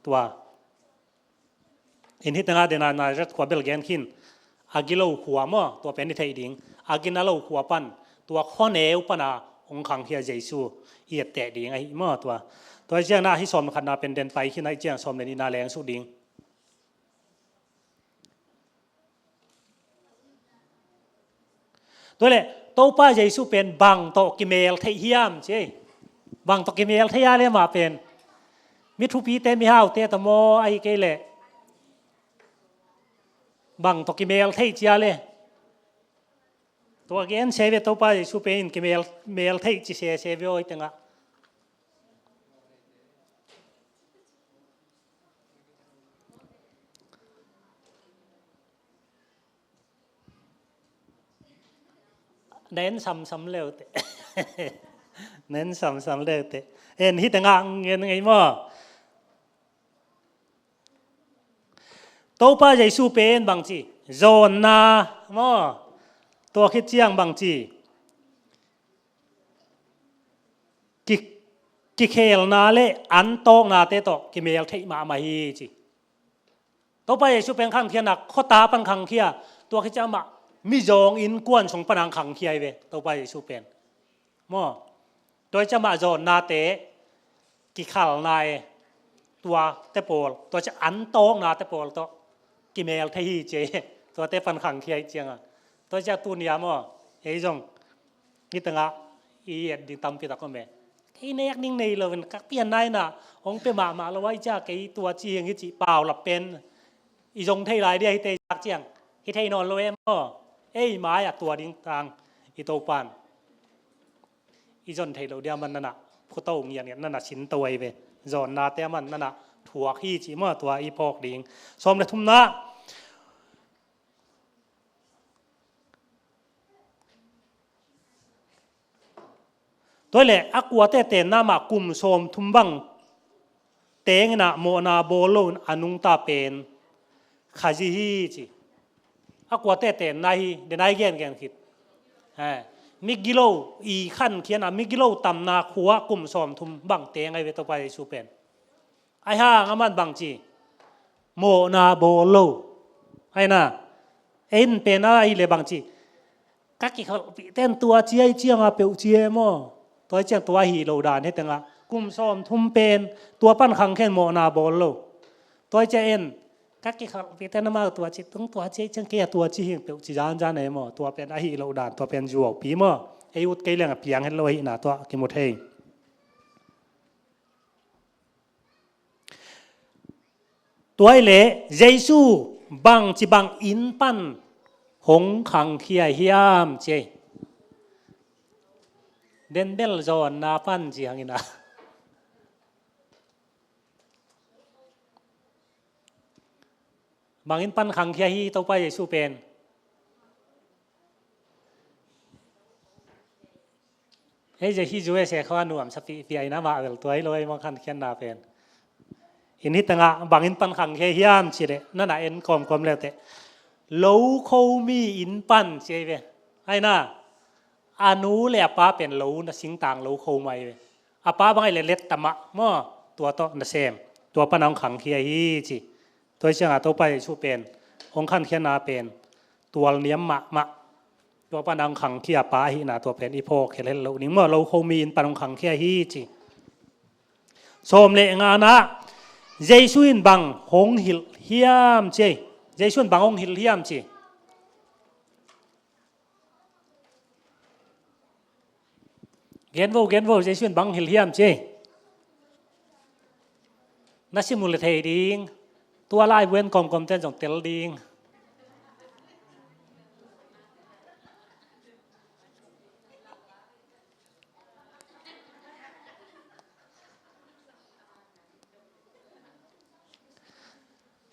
Tua in hih tengah dena Nazareth khua bel gen khin. A gilo khua maw, tua pen i theih ding. A gina lo khua pan, tua khuaneu pana hong khangkhia Jesu i etteh ding ahi maw tua. Tua hi ciangna hih sawm le khatna pen den pai khin ahi ciang sawm le nihna leng suk ding. Tua leh Topa Jesu pen bang tawh kimel theih hiam ci. Bang tawh kimel theih a le mah pen mi thupite mi haute tawh maw ahi kei leh bang tawh kimel theih cia le. Tua gen se ve Topa Jesu pen in kimel mel theih ci se se ve awi tengah. Na en samsam leute. Na en samsam leute. En hih tengah ngen ngei maw. Topa Jesu pen bangci, zawnna maw. Tua khit ciang bangci, ki, kikhelna le antawknate tawh kimel theih mahmah hi ci. Topa Jesu pen khangkhiatna khuata pan khangkhia, tua khit ciang amah mizawng innkuan sung pana khangkhia hi ve Topa Jesu pen. Maw. Tua hi ciang amah zawnnate kikhalna e, tuate pawl, tua ciang antawknate pawl tawh kimel thei hi ci. Tuate pan khangkhia hi cianga. Tua hi ciang tunia maw, ei zong hih tengah i et ding tampi tak om e. Kei nek ding nei loin ka pianna inah hong pia mahmah lo a, i ciah kei tua ci hing hi cih paulap pen i zong thei lai dia hi te zak ciang hi thei nawn lo em aw. Ei mai-ah tua ding tang i Topan i zon thei lo dia man nanah phuto ngiatngiat nanah sinto ahi ve. Zawnnate a man nanah thuak hi cih maw tua i phawk ding. Sawm le thumna. Tua hi leh a kuate tenna mah kum sawmthum bang teng inah mawhna bawl loin a nungta pen Khazih hi ci. A kuate tenna hi, denai gengen khit. Eh, migilo i khankhiatna, migilo tamna khua kum sawmthum bang teng ahi ve Topa Jesu pen. Ahi hang a man bangci mawhna bawl lo. Ahi na, en pen ahi le bangci ka kikhalpihten tua ci ahi cianga peuh ci e maw? Tua ahi ciang tua ahi lo dan hi tengah kum sawmthum pen tua pan khangkhen mawhna bawl lo. Tua ahi ciang en ka kikhalpihten amau tua ci tung tua ci ahi ciang kei a tua ci hing peuh ci zanzan e maw? Tua pen ahi lo dan, tua pen zuaupi maw? Ei ut kei leng a piang het lo ahihna tua kimu thei. Tua hi leh Jesu bangci bang inn pan hong khangkhia hiam ci ei. Den bel zawnna pan ci hangin a. Bang inn pan khangkhia hi Topa Jesu pen. Hei, hih U S A khua nuam sapih piah in amah bel tua hi lo ei mong khankhiatna pen. In hi tengah bang inn pan khangkhia hiam ci leh nana en kawmkawm leuteh lo kho mi inn pan ci ei ve. Ahi na, a nu le a pa pen lo na singtang lo kho mah ei ve. A pa bang ahi leh let tamah maw, tua tawh nasem, tua pan a hong khangkhia hi ci. Tua hi ciangah Topa Jesu pen hong khankhiatna pen tual niam mahmah. Tua pan a hong khangkhia pa ahihna tua pen i phawk khelhel loh ding maw, lo kho mi inn pan hong khangkhia hi ci. Sawm le ngana, Jesu in bang hong hilh hiam ci ei. Jesu in bang hong hilh hiam ci. Gen vo, gen vo, Jesu in bang hilh hiam ci. Na sim uh le thei ding. Tua lai buen kawmkawm ten zong tel ding.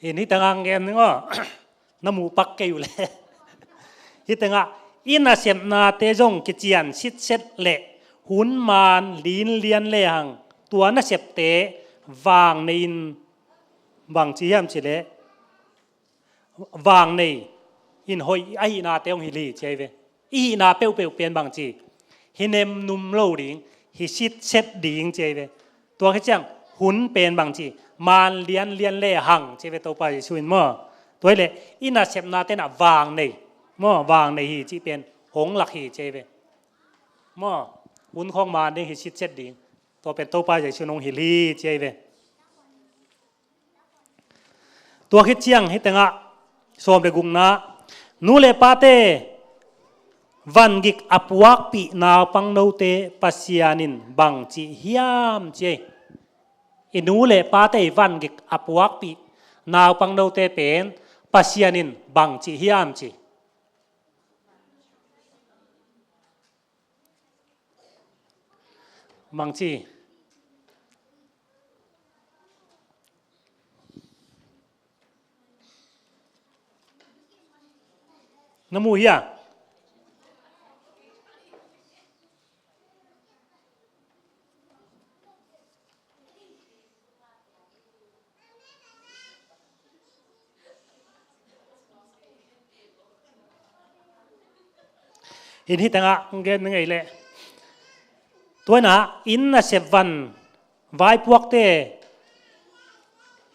Hi ni tangang gen ni ngawh. Na muh pak kei uh le. Hih tengah i nasepnate zong kician sitset leh hun maan linlian lehang tua nasepte vang nei-in bangci hiam cih leh vang nei in hoih ahihnate hong hilh hi ci ahi ve. I hihna peuhpeuh pen bangci hi nemnum lo ding, hi sitset ding ci ahi ve. Tua khit ciang hun pen bangci maan lianlian lehang ci ahi ve Topa Jesuh in maw. Tua hileh i nasepnate nah vang nei maw, vang nei hi cih pen hong lak hi ci ahi ve. Maw, hun khawng maan ding, hi sitset ding. Tua pen Topa Jesuh in hong hilh hi ci ahi ve. Tua khit ciang hih tengah sawm le gukna, nu le pate vangik a puakpih naupang note Pasian in bangci hiam ci ahi. I nu le pate i vangik a puakpih naupang note pen Pasian in bangci hiam ci. Bangci. Na mu hia? In hih tengah hong gen ngei leh, tua inah inn nasep van vaipuakte,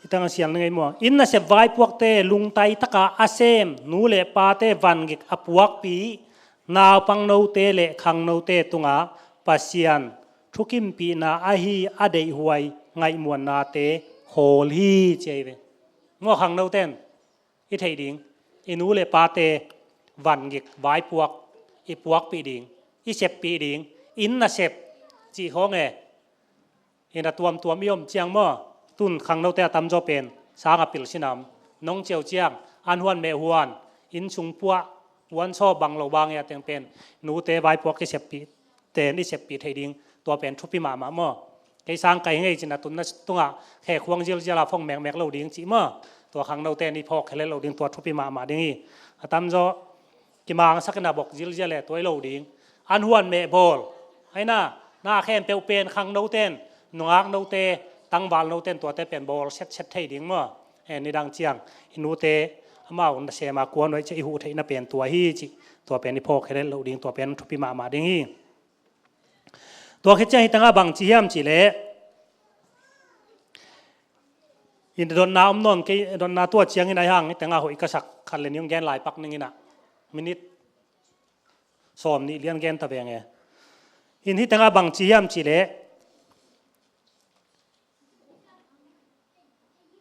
hih tengah siang ngei maw, inn nasep vaipuakte lungtai taka a sem nu le pate vangik a puakpih naupang note le khangnote tungah Pasian thukimpihna ahi a deihhuai ngaihmuannate khawl hi ci ahi ve. Maw, khangnote in i theih ding, i nu le pate vangik vaipuak i puakpih ding, i seppih ding, inn nasep cih khawng e. Inn a tuamtuam i om ciang maw, tun khangnote a tamzaw pen sang a pil sinam, nong ciau ciang an huan meh huan, inn sung puah, puansaw bang lo bang e a teng pen nute vaipuak i seppih ten i seppih thei ding, tua pen thupi mahmah maw. Kei sang kai ngei cin a tunna tungah khekhuang zilzial a phong mekmek lo ding cih maw. Tua khangnote in i phawk khelel lo ding, tua thupi mahmah ding hi. A tamzaw kimangsak in a bok zilzial e, tua i lo ding. An huan meh bawl. Aina, na khempeuh pen khangnote in, nungak note, tangval note in tuate pen bawl setset thei ding maw. E, nidang ciang i nute amau nasem a kua nuai ciah i huh theihna pen tua hi cih, tua pen i phawk khelel lo ding, tua pen thupi mahmah ding hi. Tua khit ciang hih tengah bangci hiam cih leh, in dotna om nawn kei, dotna tua ciangin ahi hang, hih tengah hoih ka sak khat le nih hong gen lai pak ning inah, minit sawm nih lian gen ta veng e. In hih tengah bangci hiam cih leh,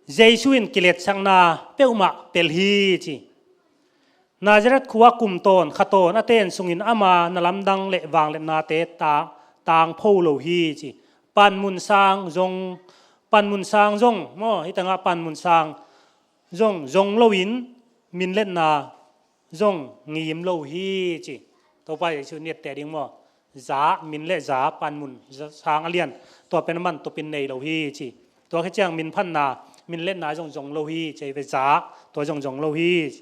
Jesuh in kiletsakna peuhmah pel hi ci. Nazareth khua kum tawn kha tawn a ten sungin ama na lamdang le vangliatnate ta, tangpho lo hi ci. Panmun sang zong, panmun sang zong maw, hih tengah panmun sang zong zong loin minletna zong ngim lo hi ci. Topa Jesuh in etteh ding maw. Za, min le za, panmun, za, sang a lian, tua pen a man tupin nei lo hi ci. Tua khit ciang min phanna, min letna zong zong lo hi ci, ve za, tua zong zong lo hi ci.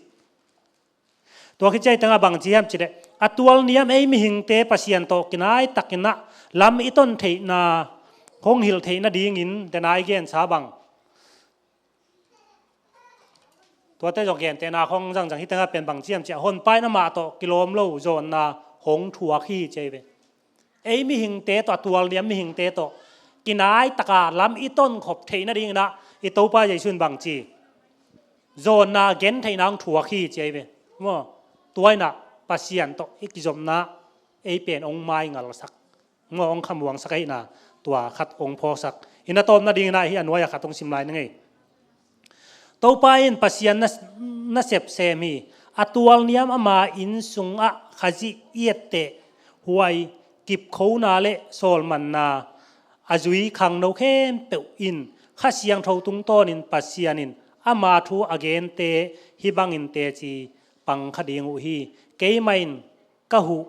Tua khit ciang hih tengah bangci hiam cih leh, a tualniam ei mihingte Pasian tawh kinai takin ah lam i ton theihna, hong hilh theihna dingin dena i gensa bang. Tuate zong gentehna khong zangzang hih tengah pen bangci hiam cih leh, honpa in amah tawh kilawm lo zawnna hong thuak hi ci ahi ve. Ei mihingte tawh, a tualniam mihingte tawh kinai taka lam i tonkhop theih nadingin ah i Topa Jesuh in bangci zawnna gentheihna hong thuak hi ci ahi ve. Maw, tua in ah Pasian tawh i kizopna ei pen hong maingalsak, maw, hong khamuangsak ahihna, tua khat hong phawksak. Hi na tawpna dingin ah hih a nuai-ah khat hong sim lai ning ei. Topa in Pasian na, nasep sem hi. A tualniam ama inn sungah Khazih i etteh huai, kipkhona le sawlmanna a zui khangno khempeuh in Kha Siangtho tungtawnin Pasian in ama thu a gente hih bangin teci pang kha ding uh hi. Keimah in ka huh,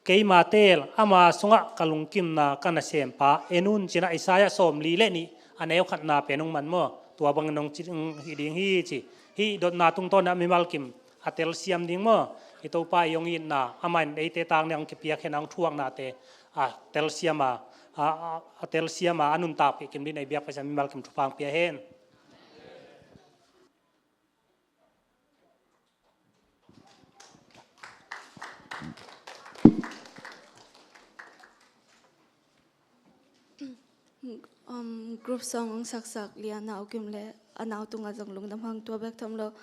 keima teel, ama sungah ka lungkimna ka nasempa en un, ci-in ah Isaiah sawmli le nih a neu khatna pen hong man maw. Tua bangin hong ci, hong hi ding hi ci. Hih dotna tungtawn ah mimal kim a telsiam ding maw. I Topa i hong itna, amah in eite tang ding a hong kipiak hen a hong thuaknate a telsiam a, a, a, a telsiam a, a nuntak pih kim ding ei biak Pasian mimal kim thupha hong pia hen. Um, group song hong saksak Lian a ukim le a nau tungah zong lungdam hang, tua bek tham lo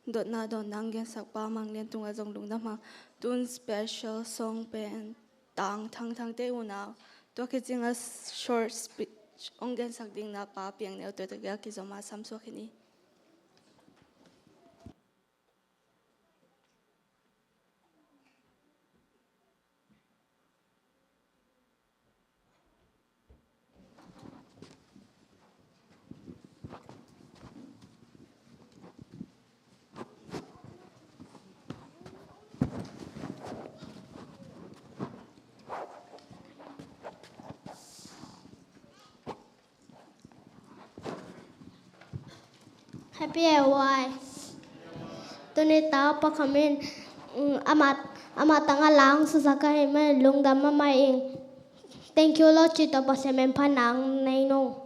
dotna dotna hong gensak Pa Mang Lian tungah zong lungdam hang. Tun special song pen Tang Thang Thang te unau, tua khit ciangah short speech hong gensak ding na Pa Piang Neu tua tua kia kizom a samsuak hi ni. Happy A Y. Tuni ta Pa Kham in, mm, amah, amah tangah la hong susak ahih manin lungdam mahmah ing. Thank you Lord, ci tawh Pasian min phatna nei nung.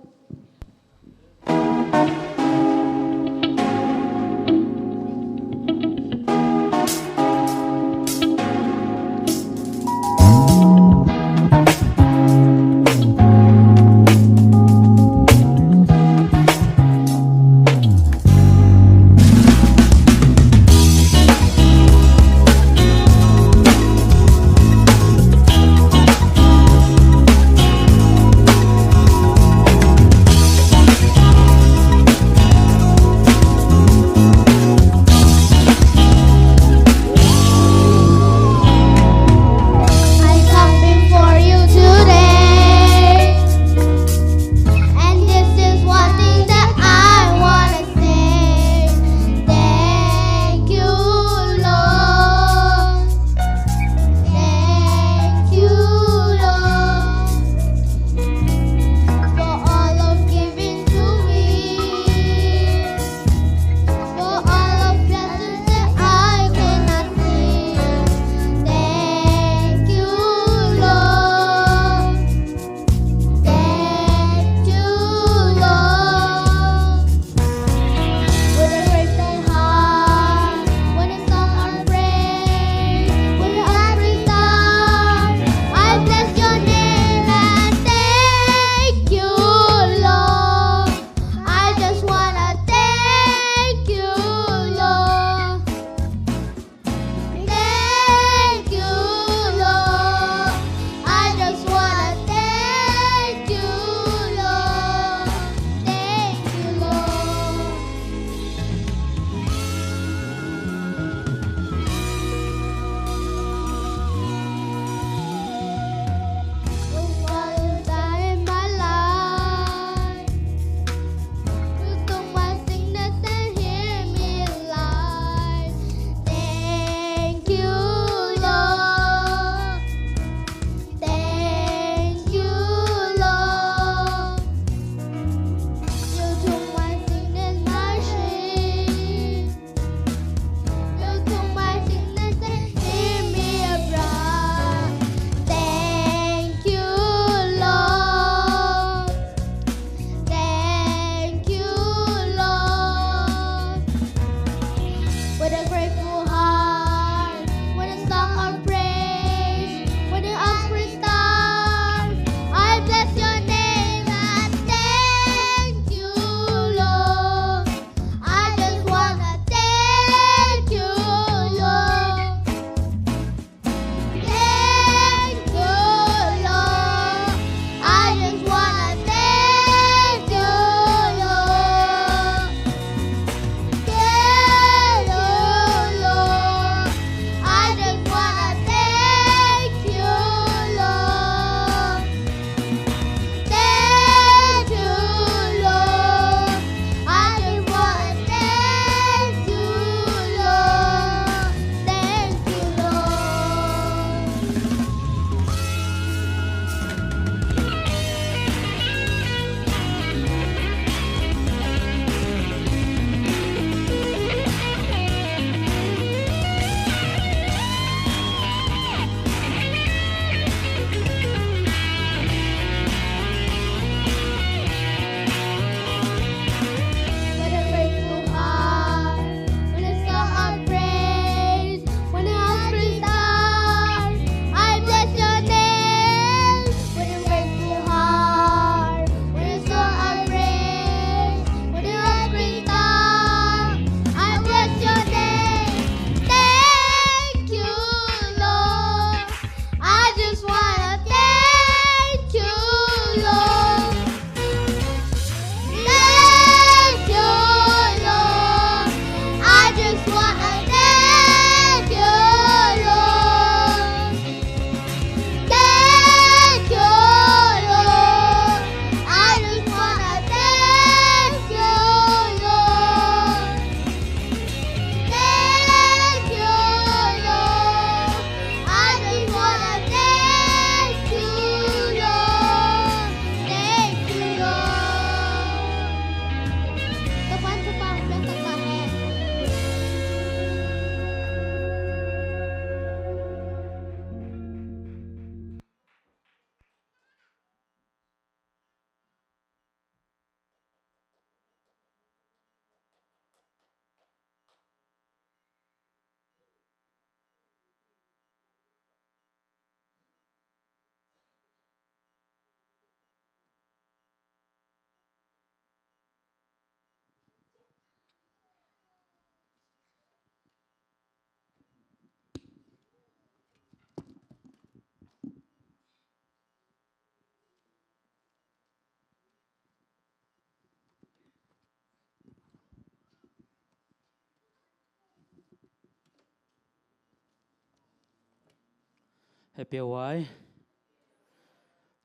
Hei pia huai.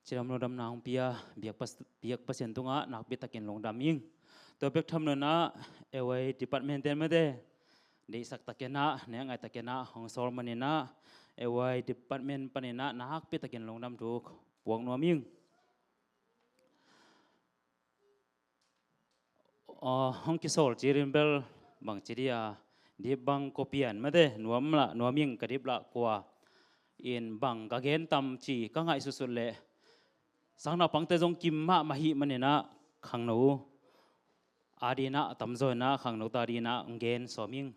Cidam lungdamna hong pia biak, pas, biak Pasian tungah nakpi takin lungdam ing. Tua bek tham lo-in ah ei huai department ten mate deihsak takin ah, nek ngai takin ah hong sawl manin ah ei huai department panin ah nakpi takin lungdam thu puak nuam ing. Aw, hong kisawl cirin bel bangci dia, dip bang kua pian mate, nuam lah nuam ing, ka dip lah kua in bang ka gen tam ci ka ngaihsutsut leh sang naupangte zong kim mahmah hi manin ah khangno a dingin ah tamzaw in ah khangnote a dingin ah hong gen sawm ing.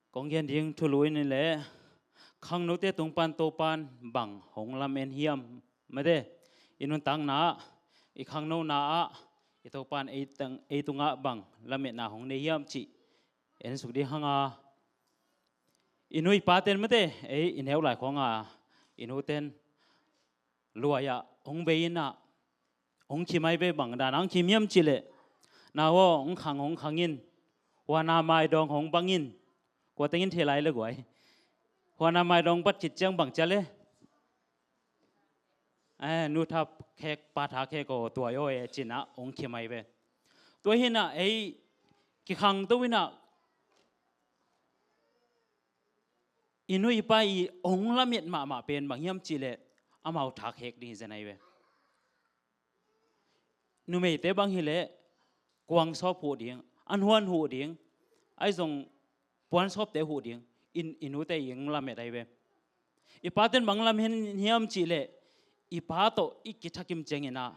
Kong gen ding thulu in leh khangnote tung pan Topan bang hong lamen hiam mate, i nuntakna ah, i khangnona ah i Topan ei tang, ei tungah bang lametna hong nei hiam cih en suk ding hang a, i nu i paten mate, ei i neu lai khawng a i nuten luai ah hong bei in ah hong khim ai ve. Bang dan a hong khim hiam cih leh, nau aw, hong khang, hong khang in, huana maidawng hong bang in. Kua teng in thei lai le guai, huana maidawng bat khit ciang bang ci a le, eh, nu tha khek, pa tha khek aw, tuai aw e, ci-in ah hong khim ai ve. Tua hi-in ah ei kikhangto in ah i nu i pa i hong lamet mahmah pen bang hiam cih leh amau tha khek ding hi zen ai ve. Numeite bang hi leh kuang sawp huh ding, an huan huh ding, ahi zong puan sawpte huh ding, i, i nute i hong lamet ai ve. I paten bang lamen hiam cih leh i pa tawh i kithakim ciang in ah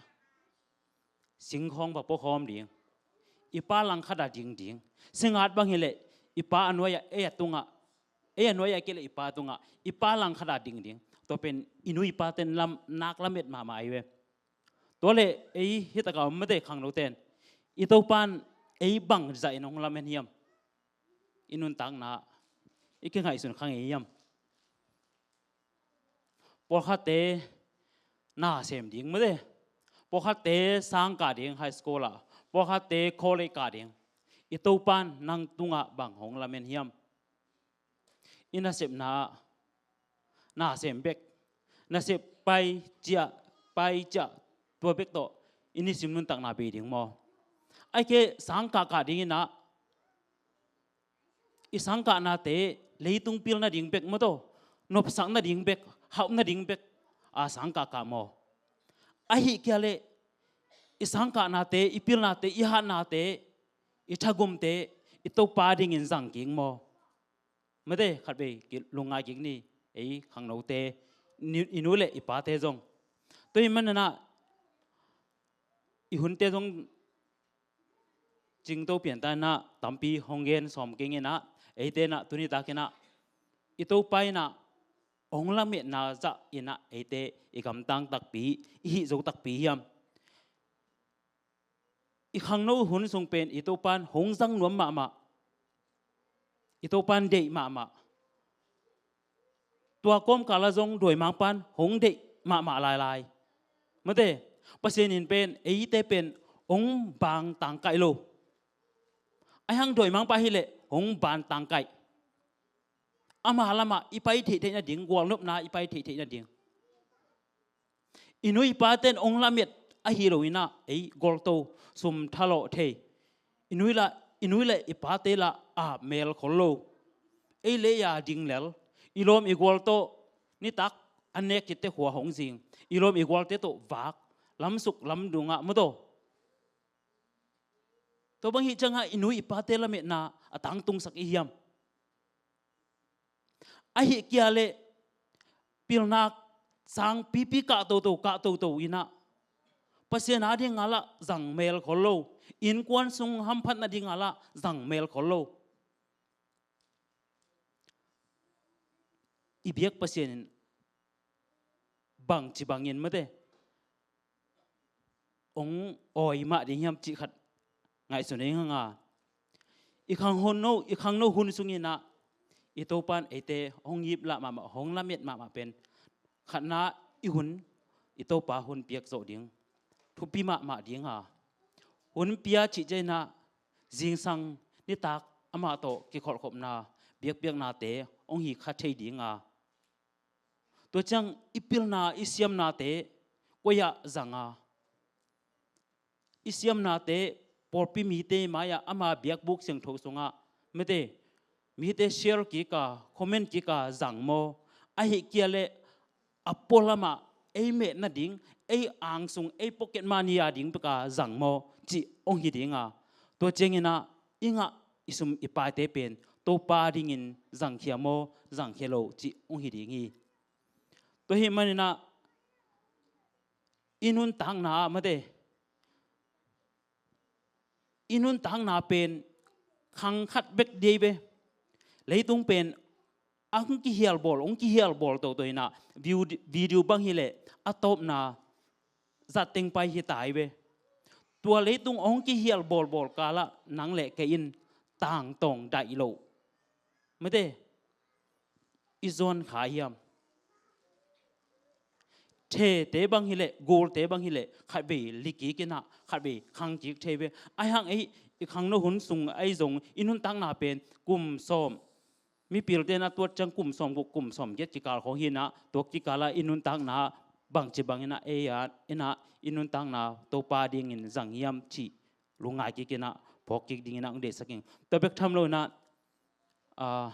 singkhawng va puakhawm ding, i pa langkhat ah ding ding. Singat bang hi leh i pa a nuai ah, ei a tungah, ei a nuai ah kei leh i pa tungah, i pa langkhat ah ding ding. Tua pen i nu i paten lam, nak lamet mahmah ai ve. Tua leh ei hi tak a om mate, khangnoten i Topan ei bang zah in hong lamen hiam? I nuntakna ah i kingaihsun kha ngei hiam? Pawlkhatte na sem ding mate, pawlkhatte sang kah ding high school ah, pawlkhatte college kah ding, i Topan nang tungah bang hong lamen hiam? I nasepna ah na sem bek, nasep pai ciah, pai ciah, tua bek tawh i nisim nuntakna bei ding maw? Ahih kei leh sang kah kah ding in ah, i sang kahnate leitung pil nading bek maw, tua nopsak nading bek, hauh nading bek a sang kah kah maw? Ahih kei leh i sang kahnate, i pilnate, i hatnate, i thagumte i Topa dingin zang kik maw? Mate, khatvei lungngai kik ni, ei khangnote, ni, i nu leh i pate zong. Tua ahih manin ah i hunte zong cingto pianta in ah tampi hong gen sawm keng in ah, eite in ah tuni takin ah i Topa in ah hong lametna zah in ah eite i gamtang takpi, i hih zo takpi hiam? I khangno hun sung pen i Topan hong zang nuam mahmah, i Topan deih mahmah. Tua kawmkal ah zong dawimangpa'n hong deih mahmah lailai. Mate, Pasian in pen eite pen hong bang tangkaih lo. Ahih hang dawimangpa hi leh hong bang tangkaih. Ama lamah i pai theihtheih nading, gualnopna i pai theihtheih nading. I nu i pate'n hong lamet ahi lo in ah ei golto, sum thalawh thei. I nu i la, i nu i leh i pate la a mel khol lo. Ei leh a ding lel. I lawm i gual tawh nitak an nek khit teh khua hong zing. I lawm i gualte tawh vak, lamsuk lamdung ah maw, tua. Tua bang hih ciangah i nu i pate lametna a tangtungsak i hiam? Ahih kei leh pilna sang pipi kah toto, kah toto in ah, Pasian a ding a lah zang mel khol lo. Innkuan sung hamphatna ding a lah zang mel khol lo. I biak Pasian in bangci bangin mate hong awi mah ding hiam cih khat ngaihsun ing hang a. I khang hun no, i khangno hun sung in ah i Topa'n eite hong iplah mahmah, hong lamet mahmah pen khatna, i hun, i Topa hun piak zawh ding. thupi mahmah dinga, hun pia cih ciangin ah zingsang nitak amah tawh kikholhkhopna biakpiaknate hong hi kha thei dinga, tua ciang i pilna i siamnate koi-ah zanga, i siamnate pawlpi mite mai-ah ama biakbuk siangtho sungah mite, mite share kika, comment kika zang maw? Ahi kia leh a pualamah ei meh nading, ei angsung, ei pocket money a ding peka zang maw cih hong hi dinga, tua ciangin ah i ngah i sum i paite pen Topa dingin zangkhia maw, zangkhia lo cih hong hi ding hi. Tua hi maninah i nuntakna ah mate, i nuntakna pen khang khat bek dei ve. Leitung pen a hong kihialbawl, hong kihialbawl toto inah, video, video bang hileh a tawpna zatteng pai hi tai ve. Tua leitung hong kihialbawlbawl kalah nang le kei in tangtawng daih lo mate, i zuan kha hiam? Thete bang hileh, gulte bang hileh, khatvei likik inah, khatvei khangkik thei ve. Ahi hang ei i khangno hun sung ahi zong i nuntakna pen kum sawm, mipilte inah tuat ciang kum sawm guk, kum sawm giat kikal khawng hi inah, tua kikalah i nuntakna bangci bang inah ei a inah i nuntakna Topa dingin zang hiam cih lungngai kik inah phawk kik ding inah hong deihsak ing. Tua bek tham lo inah a,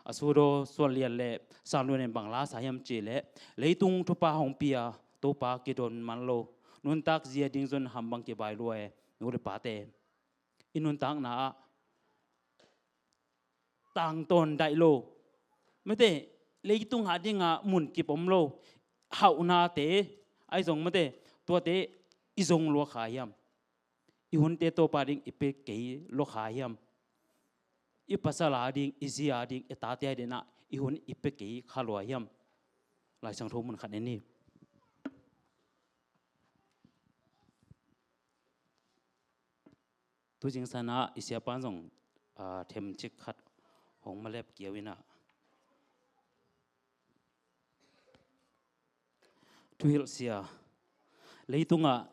a sudo suan lian le sanluan in bang la sa hiam cih leh, leitung thupha hong pia Topa kidon man lo, nuntak zia ding zon ham bang kivai lua e, nu le pate. I nuntakna ah tangtawn daih lo mate, leitung ah dinga mun kip om lo, hauhnate ahi zong mate, tuate i zong lua kha hiam? I hunte Topa ding i pe kei lua kha hiam? I pasal a ding, i zi a ding, i tate a dingah i hun i pe kei kha lua hiam? Lai Siangtho mun khat en ni. Tu zingsang ah i siapa in zong, a, themcik khat hong malep kiau inah, thuhilhsia, leitungah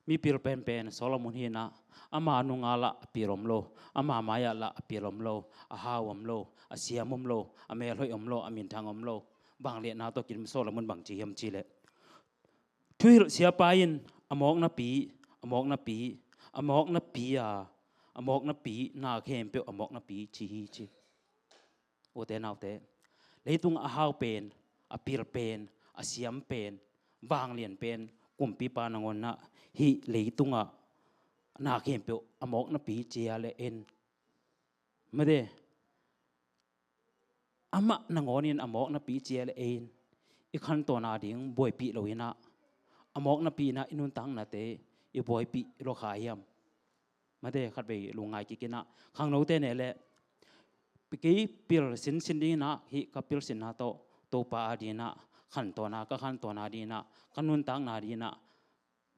mipil penpen Solomon hi inah, ama nungah lah a pil om lo, ama mai-ah lah a pil om lo, a hau om lo, a siam om lo, a melhoih om lo, a minthang om lo. Vangliatna tawh kin Solomon bang ci hiam cih leh, thuhilh siapa in a mawknapi, a mawknapi, a mawknapi a, a mawknapi, na khempeuh a mawknapi ci hi ci. Ute naute, leitung a hau pen, a pil pen, a siam pen, vanglian pen kumpipa nangawn ah hih leitungah na khempeuh a mawknapi cia le en mate, amah nangawnin a mawknapi cia le ei in i khantawn a ding buaipih lo inah, a mawknapi inah i nuntaknate i buaipih lua kha hiam? Mate, khatvei lungngai kik inah, khangnote ne le, kei pil sinsin ding inah, hih ka pil sinna tawh Topa a ding inah, khantawn a ka khantawn a ding inah, ka nuntakna ding inah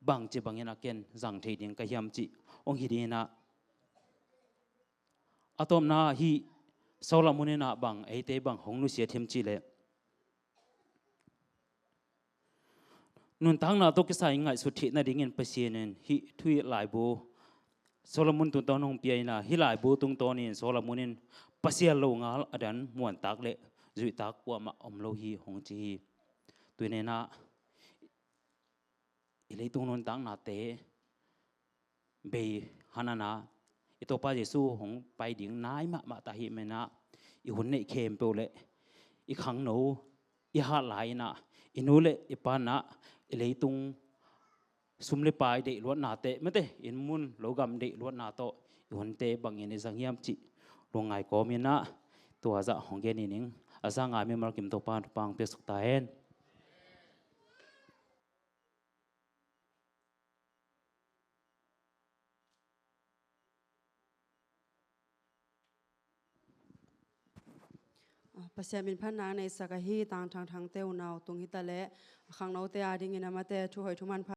bangci bangin a ken zang thei ding ka hiam cih hong hi ding inah, a tawpna hih Solomon inah bang eite bang hong nusiat hiam cih leh, nuntakna tawh kisai ngaihsut theih nadingin Pasian in hih thuhilh laibu Solomon tungtawn hong pia inah, hih laibu tungtawnin Solomon in Pasian lo ngal a dan muantak le zuihtak kuamah om lo hi hong ci hi. Tuni inah i leitung nuntaknate bei hanana, i Topa Jesu hong pai ding nai mahmah ta hi menah, i hun neih khempeuh le i khangno i hat lai inah, i nu le i pa inah, i leitung sum le pai deih luatnate mate, inn mun logam deih luatna tawh i hunte bangin i zang hiam cih lungngai kawm inah, tua zah hong gen ning. A za ngai mimal kim Topa in thupha hong piaksuk ta hen. Pasian min phatna neihsak ahi Tangthang Thangte unau tung hi ta leh, a khangnote a dingin a mate thu hoih thu manpha